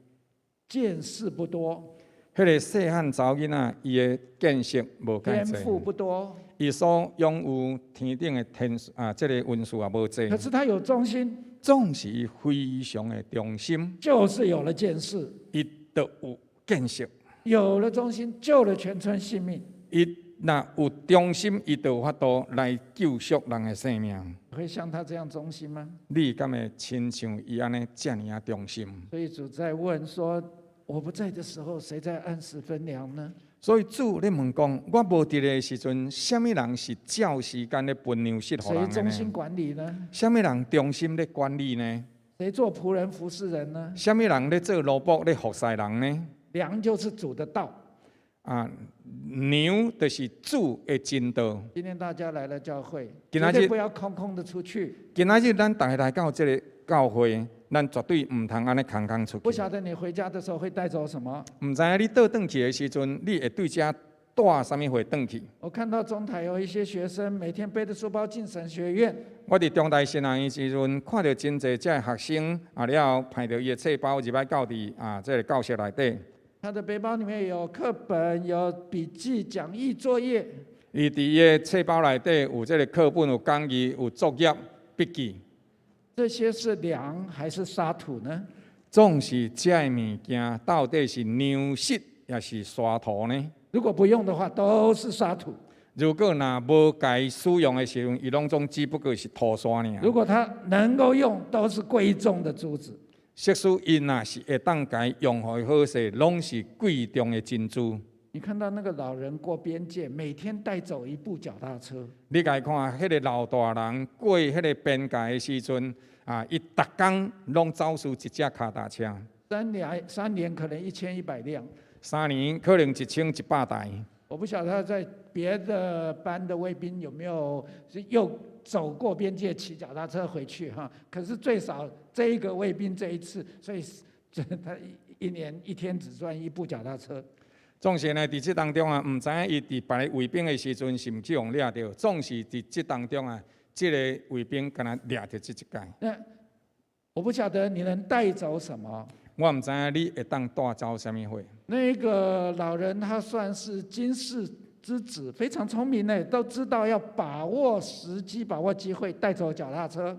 見識不多，彼個細漢查某囡仔，伊的見識無蓋天賦濟，不多，伊所擁有天頂的天啊，這個恩賜也無濟。可是她有忠心，總是伊非常的忠心，就是有了見識，伊就有見識。有了忠心，救了全村性命。伊若有忠心，伊就有法度來救贖人的性命。會像他這樣忠心嗎？你敢會親像伊按呢遮爾仔忠心？所以主在問說：我不在的時候，誰在按時分糧呢？所以主咧問講，我無佇咧的時陣，啥物人是照時間咧分糧食予誰人的忠心呢？管理呢？啥物人忠心咧管理呢？誰做僕人服侍人呢？啥物人咧做奴僕咧服侍人呢？糧就是主的道。啊，糧就是主的真道。今天大家來了教會，今天絕對不要空空的出去。今仔日咱逐家來到這个教會，咱絕對毋通按呢空空出去。不曉得你回家的時候會帶走什麼？毋知影你倒轉去的時陣，你會對遮帶啥物貨轉去？我看到中台有一些學生每天背着書包進神學院，我佇中台神學院時陣，看著真濟遮的學生啊，了後捧著伊的冊包入來到佇啊，這个教室內底。他的背包裡面有課本、有筆記、講義、作業。伊佇伊的冊包內底有這个課本、有講義、有作業、筆記。這些是糧還是沙土呢？總是這个物件到底是糧食抑是沙土呢？如果不用的話，都是沙土。如果若無共使用的時陣，伊攏總只不過是土沙爾。如果他能夠用，都是貴重的珠子。即使伊若是會當共用予好勢，攏是貴重的珍珠。你看到那個老人過邊界，每天帶走一部腳踏車。你共看，彼個老大人過彼個邊界的時陣，啊，伊逐工攏走私一隻跤踏車。3年可能1100輛。 3年可能1100台。我不曉得他在別的班的衛兵有沒有又走過邊界騎腳踏車回去哈？可是最少這一個衛兵這一次，所以他一年一天只賺一部腳踏車。總是呢，佇這當中啊，毋知影伊佇別个衛兵的時陣是毋去予掠著，總是佇這當中啊，這个衛兵敢若掠著這一擺。那我不曉得你能帶走什麼。我毋知影你會當帶走啥物貨。那個老人他算是經世之子，非常聰明呢，都知道要把握時機、把握機會，帶走腳踏車。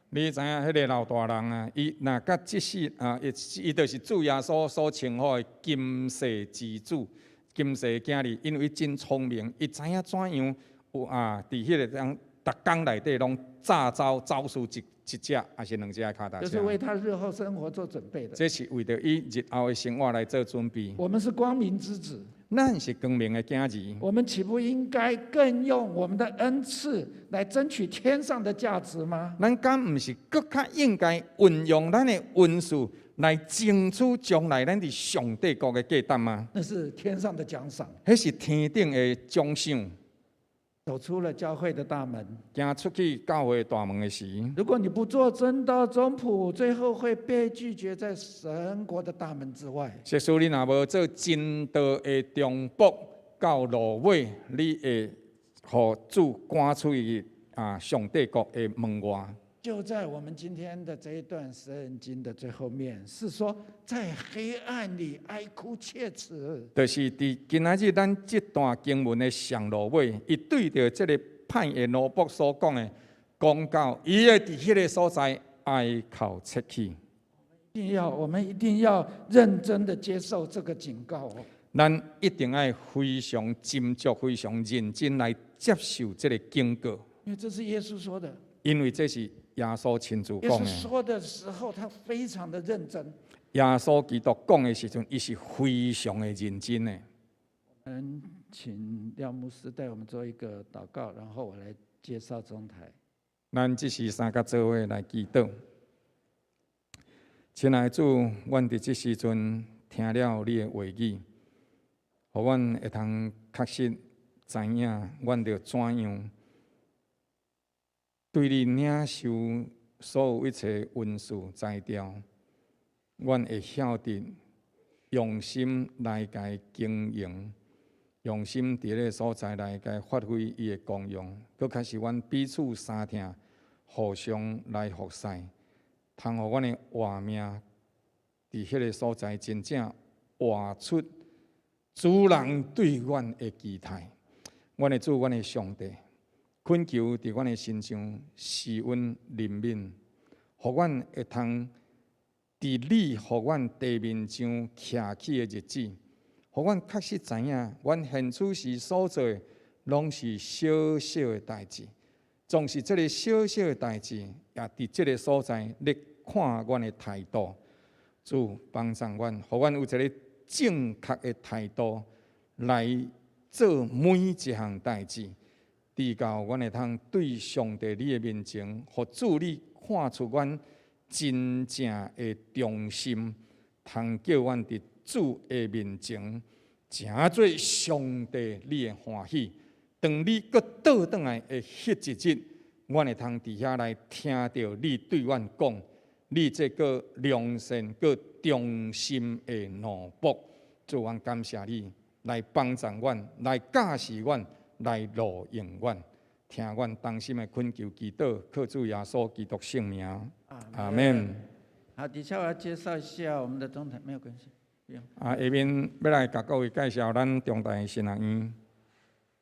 你知影彼个老大人啊，伊若佮這世啊，伊伊就是主耶穌所稱呼的金世之子、金世囝兒，因為真聰明，伊知影怎樣有啊，佇彼个當逐工內底攏詐走走私一一隻，抑是兩隻跤踏車。就是為他日後生活做準備的。這是為著伊日後的生活來做準備。我們是光明之子。咱是光明的囝兒。我們豈不應該更用我們的恩賜來爭取天上的價值嗎？咱敢毋是閣較應該運用咱的恩賜來爭取將來咱佇上帝國的價值嗎？那是天上的獎賞。彼是天頂的獎賞。走出了教會的大門，行出去教會大門的時，如果你不做真道忠僕，最後會被拒絕在神國的大門之外。即使你若無做真道的忠僕，到落尾你會予主趕出去啊上帝國的門外。就在我們今天的這一段聖經的最後面，是說在黑暗裏哀哭切齒。就是佇今仔日咱這段經文的上落尾，伊對著這个歹的奴僕所講的，講到伊會佇彼个所在哀哭切齒。一定要，我們一定要認真的接受這個警告哦。咱一定愛非常斟酌、非常認真來接受這个警告。因為這是耶穌說的。因為這是耶穌親自耶講的。穌說的時候，他非常的認真。耶穌基督講的時陣，伊是非常的認真的。嗯，請廖牧師帶我們做一個禱告，然後我來介紹中台。咱這時三甲做伙來祈禱。親愛的主，阮佇這時陣聽了你的話語，予阮會通確實知影，阮著怎樣對你領受所有一切恩賜才調，阮會曉得用心來共經營，用心佇咧所在來共發揮伊的功用，閣較是阮彼此相疼，互相來服侍，通予阮的活命佇彼个所在真正活出主人對阮的期待。阮的主，阮的上帝，懇求佇阮的身上施恩憐憫，予阮會通佇你予阮地面上徛起的日子，予阮確實知影，阮現此時所做的攏是小小的代誌，總是這个小小的代誌，也佇這个所在咧看阮的態度。主幫助阮，予阮有一个正確的態度來做每一項代誌，直到阮會通對上帝你的面前，予主你看出阮真正的忠心，通叫阮佇主的面前，成做上帝你的歡喜。當你閣倒轉來的彼一日，阮會通佇遐來聽著你對阮講，你這個良善、閣忠心的奴僕，主，阮感謝你來幫助阮，來教示阮，來路用阮，聽阮衷心的懇求祈禱，靠主耶穌基督聖名，阿門。好，底下我要介紹一下我們的中台，沒有關係。不用。啊，下面欲來共各位介紹咱中台神學院。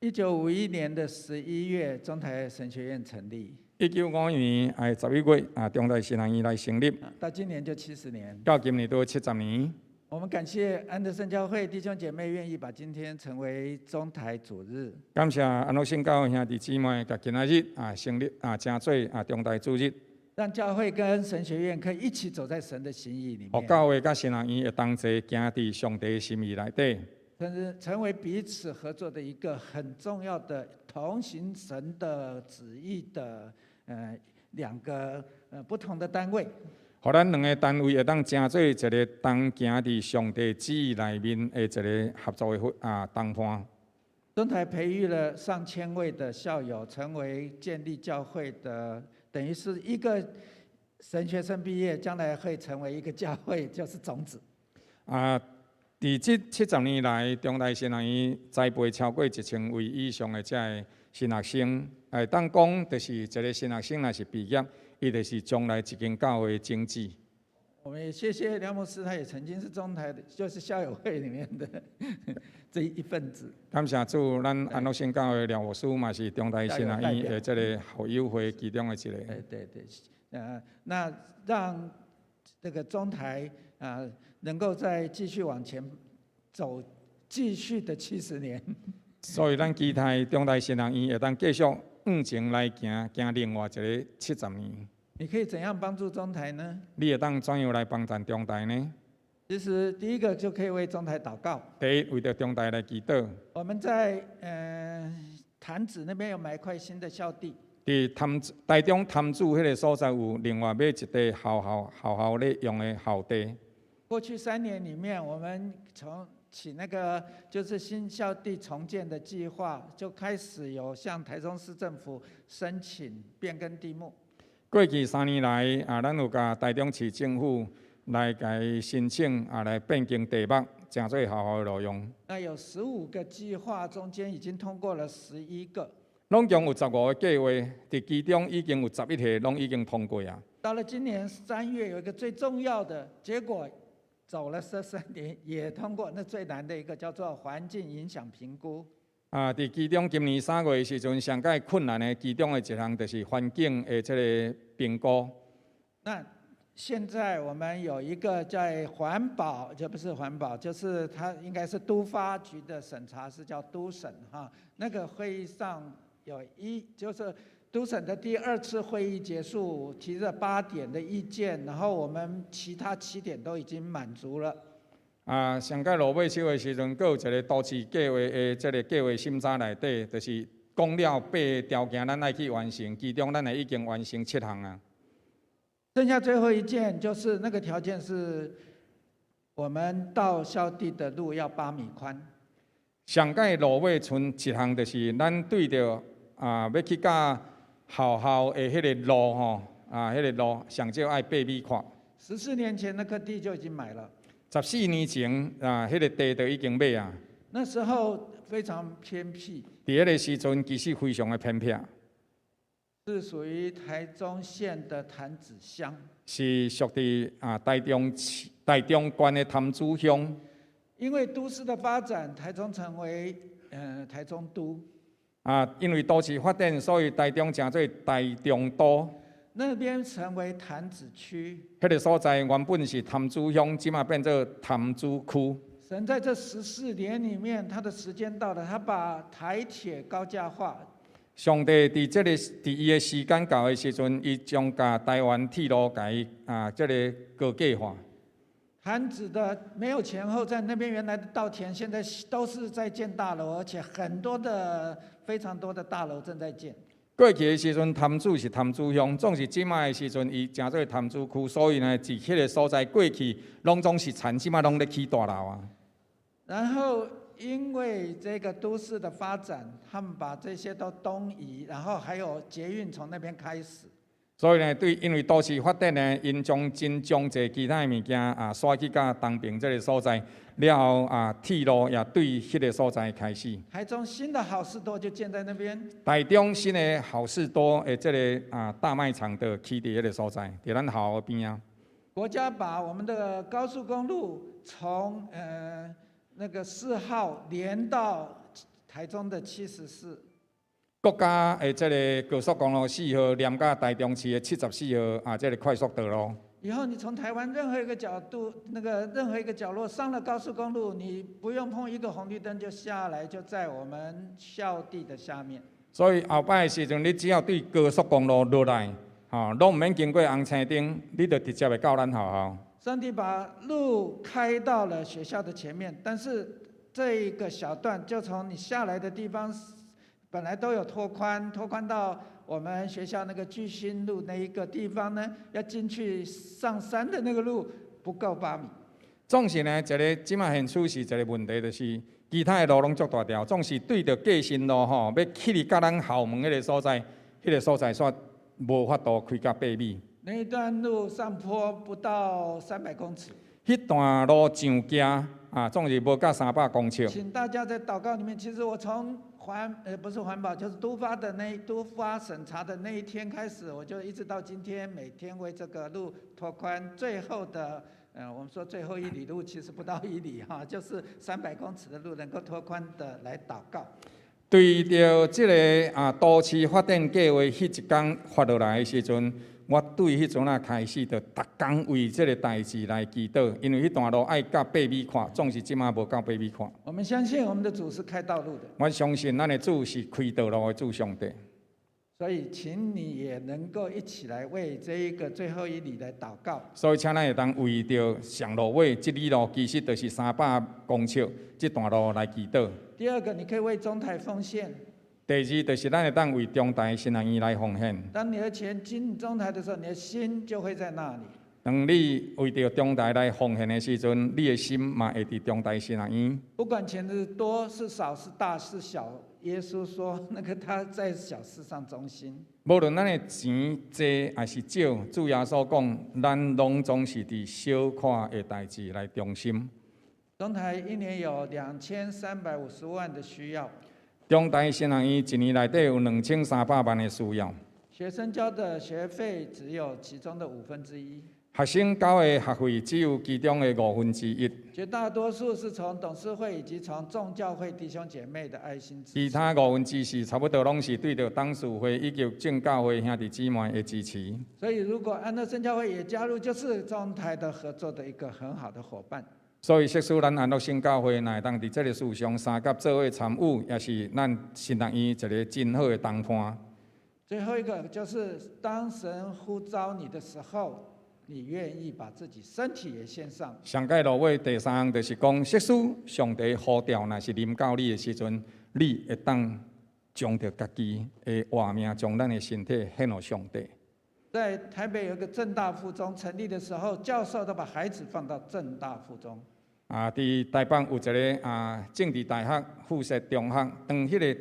1951年的11月，中台神學院成立。1951年11月啊，中台神學院來成立。到今年就70年。到今年都70年。我們感謝安德聖教會弟兄姐妹願意把今天成為中台主日。感謝安樂聖教會兄弟姊妹，共今仔日啊成立啊，成做啊中台主日。讓教會跟神學院可以一起走在神的心意裡面。予教會佮神學院會同齊行佇上帝的心意內底。成為彼此合作的一個很重要的同行神的旨意的兩個不同的單位。予咱兩个單位會當成做一个同行佇上帝旨意內面的一个合作的啊同伴。中台培育了上千位的校友，成為建立教會的，等於是一個神學生畢業，將來會成為一個教會，就是種子。啊，佇這70年來，中台神學院栽培超過1000位以上的這个神學生，會當講，就是一个神學生若是畢業，伊就是將來一間教會的種子。我們也謝謝廖牧師，他也曾經是中台的，就是校友會裡面的這一份子。感謝主，咱安樂聖教會廖牧師嘛是中台神學院的這个校友會其中的一个。對對對，那讓這個中台啊能夠再繼續往前走，繼續的70年。所以咱期待中台神學院會當繼續向前來行，行另外一个70年。你可以怎樣幫助中台呢？你會當怎樣來幫助中台呢？其實第一個就可以為中台禱告。第一，為著中台來祈禱。我們在潭子那邊有買一塊新的校地。佇潭台中潭子彼个所在有另外買一塊學校咧用的校地。過去3年裡面，我們從起那個就是新校地重建的計劃，就開始有向台中市政府申請變更地目。過去3年來，啊，咱有共台中市政府來共申請啊，來變更地目，成做學校的路用。那有15個計劃，中間已經通過了11個。攏總有15個計劃，佇其中已經有11個攏已經通過啊。到了今年3月，有一個最重要的結果，走了這3年也通過。那最難的一個叫做環境影響評估。啊，佇其中今年3月的時陣，上蓋困難的其中的一項就是環境的這个評估。那現在我們有一個在環保，這不是環保，就是它應該是都發局的審查，是叫都審哈。那個會議上有一，就是都審的第二次會議結束，提了8點的意見，然後我們其他7點都已經滿足了。啊，上蓋落尾手的時陣，閣有一个都市計劃的這个計劃審查內底，就是講了八个條件，咱愛去完成，其中咱也已經完成七項啊。剩下最後一件，就是那個條件是，我們到校地的路要8米寬。上蓋落尾賰一項，就是咱對著啊，欲去佮學校的彼个路吼，啊，彼个路上少愛8米寬。14年前那塊地就已經買了。14年前啊，彼個地就已經買啊。那時候非常偏僻，佇彼個時陣，其實非常的偏僻，是屬於台中縣的潭子鄉。是屬佇啊台中市、台中縣的潭子鄉。因為都市的發展，台中成為台中都。啊，因為都市發展，所以台中成做台中都。那邊成為潭子區。彼個所在原本是潭子鄉，這馬變做潭子區。神在這十四年裡面，他的時間到了，他把台鐵高架化。上帝佇這个佇伊的時間到的時陣，伊將共台灣鐵路共伊啊這个高架化。潭子的沒有前後站，那邊原來的稻田，現在都是在建大樓，而且很多的非常多的大樓正在建。過去的時陣，潭子是潭子鄉，總是這馬的時陣，伊成做潭子區，所以呢，佇彼个所在過去攏總是田，這馬攏咧起大樓啊。然後因為這個都市的發展，他們把這些都東移，然後還有捷運從那邊開始。所以呢，對，因為都市發展呢，𪜶將真將濟其他的物件啊，徙去到東爿這个所在，了後啊，鐵路也對彼个所在開始。台中新的好市多就建在那邊。台中新的好市多的這个啊大賣場就起佇彼个所在，佇咱學校邊仔。國家把我們的高速公路從那個4號連到台中的74。國家的這个高速公路4號連到台中市的74號啊，這个快速道路。以後你從台灣任何一個角度，那個任何一個角落上了高速公路，你不用碰一個紅綠燈就下來，就在我們校地的下面。所以後擺的時陣，你只要對高速公路落來，吼，攏毋免經過紅青燈，你就直接會到咱學校。上帝把路開到了學校的前面，但是這一個小段就從你下來的地方，本來都有拓寬，拓寬到我們學校那個聚星路那一個地方呢，要進去上山的那個路不夠8米。總是呢，一个這馬現處是一个問題，就是其他的路攏足大條，總是對著建新路吼，欲去入到咱校門彼个所在，彼个所在煞無法度開到8米。那一段路上坡不到300公尺。彼段路上行啊，總是無到300公尺。請大家在禱告裡面，其實我從不是環保，就是都發的那都發審查的那一天開始，我就一直到今天，每天為這個路拓寬。最後的，我們說最後一里路其實不到一里哈，就是300公尺的路能夠拓寬的來禱告。對著這个啊都市發展計劃，彼一工發落來的時陣，我對彼陣仔開始就逐工為這个代誌來祈禱，因為彼段路愛到8米闊，總是這馬無夠八米闊。我們相信我們的主是開道路的。我相信咱的主是開道路的主上帝。所以，請你也能夠一起來為這一個最後一里來禱告。所以，請咱會當為著上路尾這里路，其實就是300公尺這段路來祈禱。第二個，你可以為中台奉獻。第二，就是咱會當為中台神學院來奉獻。當你的錢進中台的時候，你的心就會在那裡。當你為著中台來奉獻的時陣，你的心嘛會佇中台神學院。不管錢是多是少，是大是小，耶穌說：那個他在小事上忠心。無論咱的錢濟抑是少，主耶穌講，咱攏總是佇小可的代誌來忠心。中台一年有2350萬的需要。中台神學院一年內底有2300萬的需要。學生交的學費只有其中的1/5。學生交的學費只有其中的1/5。絕大多數是從董事會以及從眾教會弟兄姐妹的愛心支持。其他4/5差不多攏是對著董事會以及眾教會兄弟姊妹的支持。所以，如果安樂聖教會也加入，就是中台的合作的一個很好的夥伴。所以，設使咱安樂聖教會若會當佇這个事上相佮做伙參與，也是咱神學院一个真好的同伴。最後一個就是，當神呼召你的時候，你願意把自己身體也獻上。上蓋落尾第三項就是講，設使上帝呼召，若是臨到你的時陣，你會當將著家己的活命，將咱的身體獻予上帝。在台北有一個政大附中成立的時候，教授都把孩子放到政大附中。啊，佇台北有一个啊政治大學附設中學，當彼个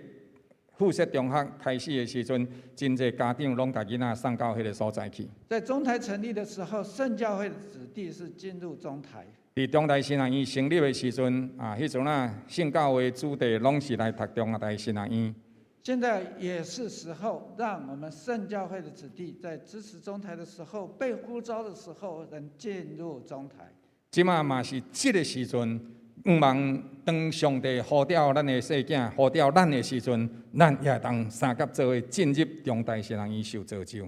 附設中學開始的時陣，真濟家長攏共囡仔送到彼个所在去。在中台成立的時候，聖教會的子弟是進入中台。佇中台神學院成立的時陣，啊，彼陣啊，聖教會子弟攏是來讀中台神學院。現在也是時候，讓我們聖教會的子弟在支持中台的時候，被呼召的時候，能進入中台。這馬嘛是這个時陣，向望當上帝呼召咱的細囝，呼召咱的時陣，咱也會當相佮做伙進入中台神學院受造就。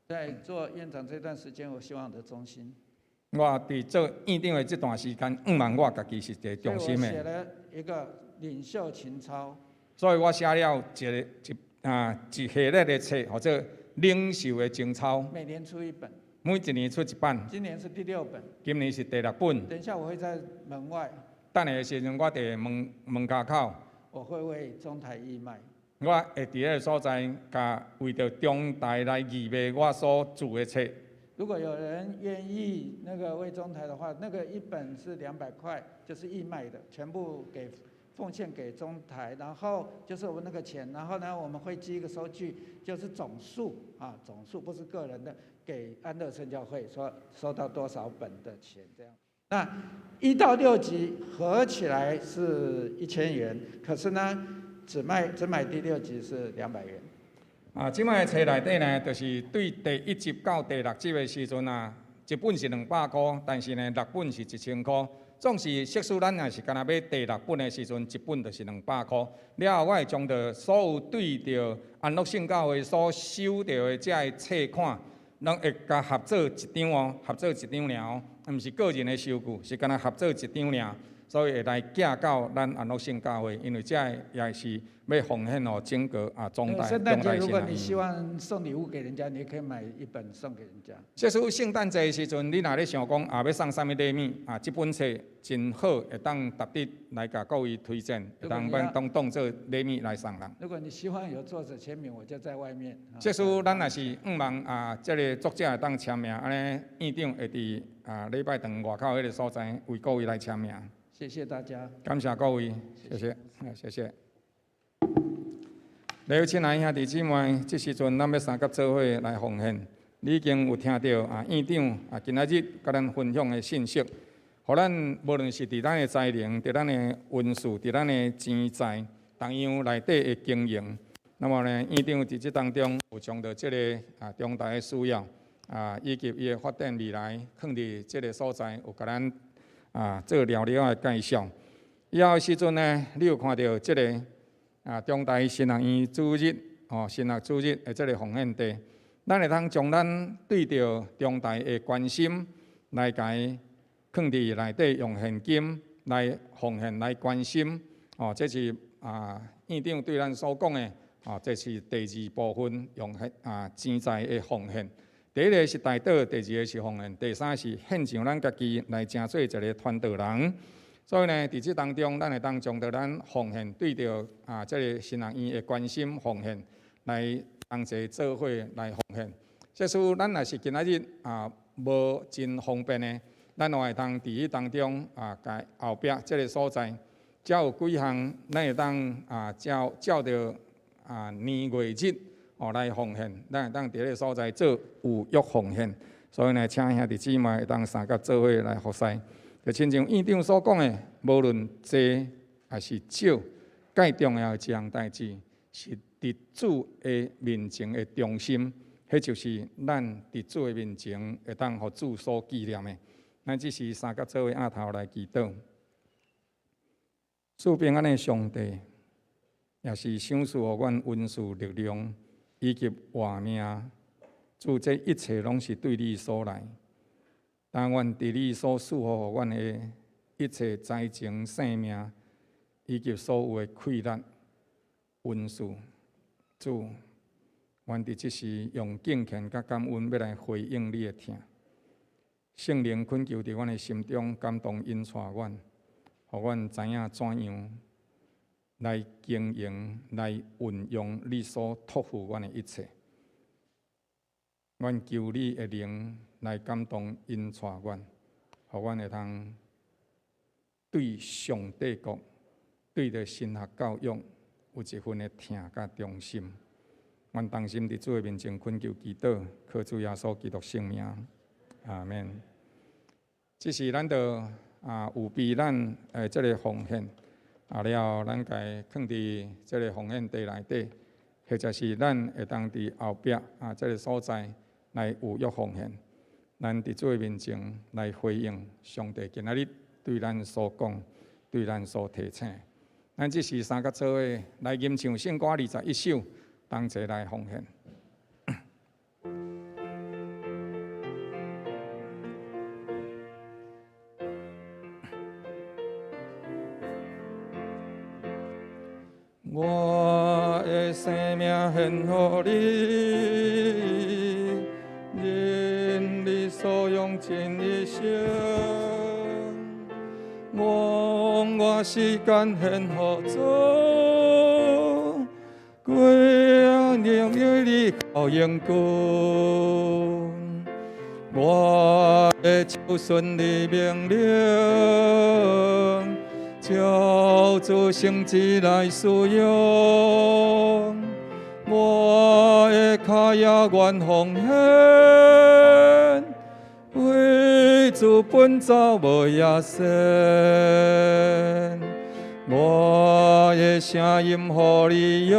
在做院長這段時間，我希望我的忠心。我佇做院長的這段時間，向望我家己是一個忠心的。所以我寫了一個領袖情操。所以我寫了一個一啊一系列的冊，號做領袖的情操。每年出一本。每一年出一版。今年是第六本。今年是第六本。等一下我會在門外。等下的時陣，我佇門門跤口。我會為中台義賣。我會佇彼个所在，共為著中台來義賣我所著的冊。如果有人願意那個為中台的話，那個一本是200塊，就是義賣的，全部給奉獻給中台，然後就是我們那個錢，然後呢我們會寄一個收據，就是總數啊，總數不是個人的，給安樂聖教會說收到多少本的錢這樣。那1到6集合起來是1000元，可是呢，只買第六集是200元。啊，這擺的冊內底呢，就是對第一集到第六集的時陣啊，一本是200箍，但是呢，六本是1000箍。總是，即使咱若是干焦買第六本的時陣，一本就是200箍。了後，我會將著所有對著安樂聖教會所收著的這个冊款，攏會共合做一張哦，合做一張爾哦，毋是個人的收據，是干焦合做一張爾。所以會來寄到咱安樂聖教會，因為這个也是欲奉獻予整個啊中台聖誕節，如果中台你希望送禮物給人家，你可以買一本送給人家。即使聖誕節的時陣，你若咧想講啊，欲送啥物禮物啊，這本冊真好，會當值得來共各位推薦，會當當當當做禮物來送人。如果你希望有作者簽名，我就在外面。即使咱若是向望啊，這个作者會當簽名，按呢院長會佇啊禮拜堂外口彼个所在為各位來簽名。謝謝大家。感謝各位，謝謝，謝謝。來，親愛兄弟姊妹，這時陣咱欲相佮做伙來奉獻。你已經有聽著啊，院長啊，今仔日共咱分享的信息，予咱無論是佇咱的才能、佇咱的恩賜、佇咱的錢財，同樣內底的經營。那麼呢，院長佇這當中有將著這个啊重大的需要啊，以及伊的發展未來，囥佇這个所在，有共咱啊做了了的介紹。以後的時陣呢，你有看著這个啊中台神學院主日哦，神學主日的這个奉獻地，咱會當將咱對著中台的關心來共伊囥佇內底，用現金來奉獻來關心哦，這是啊院長對咱所講的哦，這是第二部分用現啊錢財的奉獻。第一个是代禱，第二个是奉獻，第三是獻上咱家己來成做一个傳道人。所以呢，佇這當中，咱會當將著咱奉獻對著啊，這个神學院的關心奉獻，來同齊做伙來奉獻。即使咱若是今仔日啊無真方便的，咱嘛會當佇彼當中啊，共後壁這个所在，遮有幾項，咱會當啊照照著啊年月日哦來奉獻，咱會當佇彼个所在做有約奉獻。所以呢，請兄弟姊妹會當相佮做伙來服侍。就親像院長所講的，無論濟抑是少，蓋重要的一項代誌是佇主的面前的忠心，彼就是咱佇主的面前會當予主所紀念的。咱這時相佮做伙徛頭來祈禱，賜平安的上帝，也是賞賜予阮恩賜力量以及活命，主這一切攏是對你所來。但願佇你所賜予阮的一切才情、性命，以及所有的氣力、恩賜，主，願佇這時用敬虔佮感恩，欲來回應你的疼。聖靈懇求佇阮的心中感動引帶阮，予阮知影怎樣來經營、來運用你所託付阮的一切。阮求你的靈來感動引帶阮，予阮會通對上帝國、對著神學教育有一份的疼佮忠心。阮同心佇主的面前懇求祈禱，靠主耶穌基督聖名，阿們。這時咱就預備咱的這个奉獻，了後咱共囥佇這个奉獻袋內底，或者是咱會當佇後壁這个所在來踴躍奉獻。咱佇主的面前來回應上帝今仔日對咱所講、對咱所提醒。咱這時三佮做伙來吟唱聖歌21首，同齊來奉獻。我的生命獻予你，任你所用盡一生。我將我時間獻予主，歸榮耀你到永久。我的手順你命令，照主聖旨來使用。我的跤也願奉獻，為主奔走無歇息。我的聲音予你用，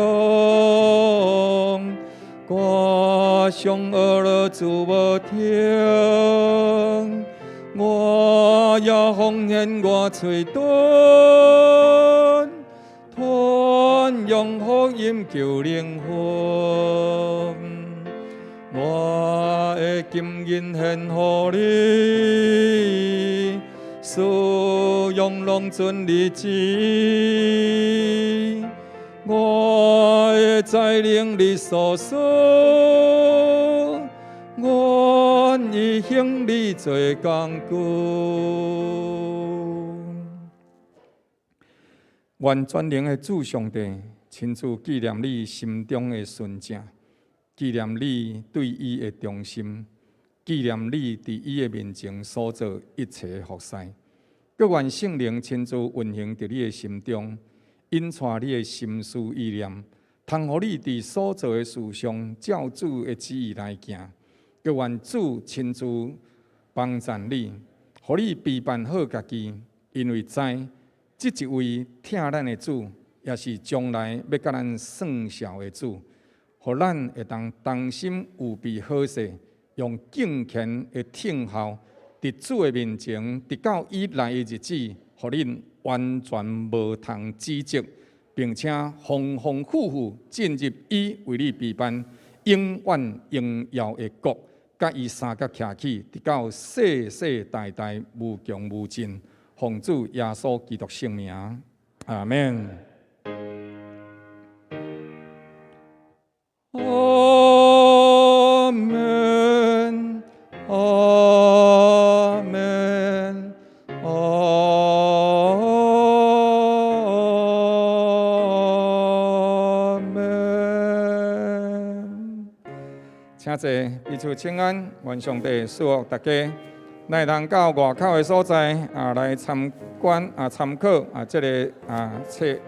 歌頌呵咾主無停。我也奉獻我喙唇，傳揚福音救靈魂。我的金銀獻予你，使用攏遵你旨意。我的才能你所賜，願意向你做工具。願全能的主上帝親自紀念你心中的純正，紀念你對伊的忠心，紀念你佇伊的面前所做一切服侍。閣願聖靈親自運行佇你的心中，引帶你的心思意念，通予你佇所做的事上照主的旨意來行。閣願主親自幫贊你，予你備辦好家己，因為知這一位疼咱的主，也是將來欲佮咱算數的主，予咱會當同心預備好勢，用敬虔的等候，佇主的面前，直到伊來的日子，予恁完全無通指責，並且豐豐富富進入伊為你備辦永遠榮耀的國，佮伊相佮徛起，直到世世代代無窮無盡。奉主耶穌基督聖名，阿們。阿們，阿們，阿們。請坐，彼此請安，願上帝賜福大家。咱會當到外口的所在來參觀參考這个冊。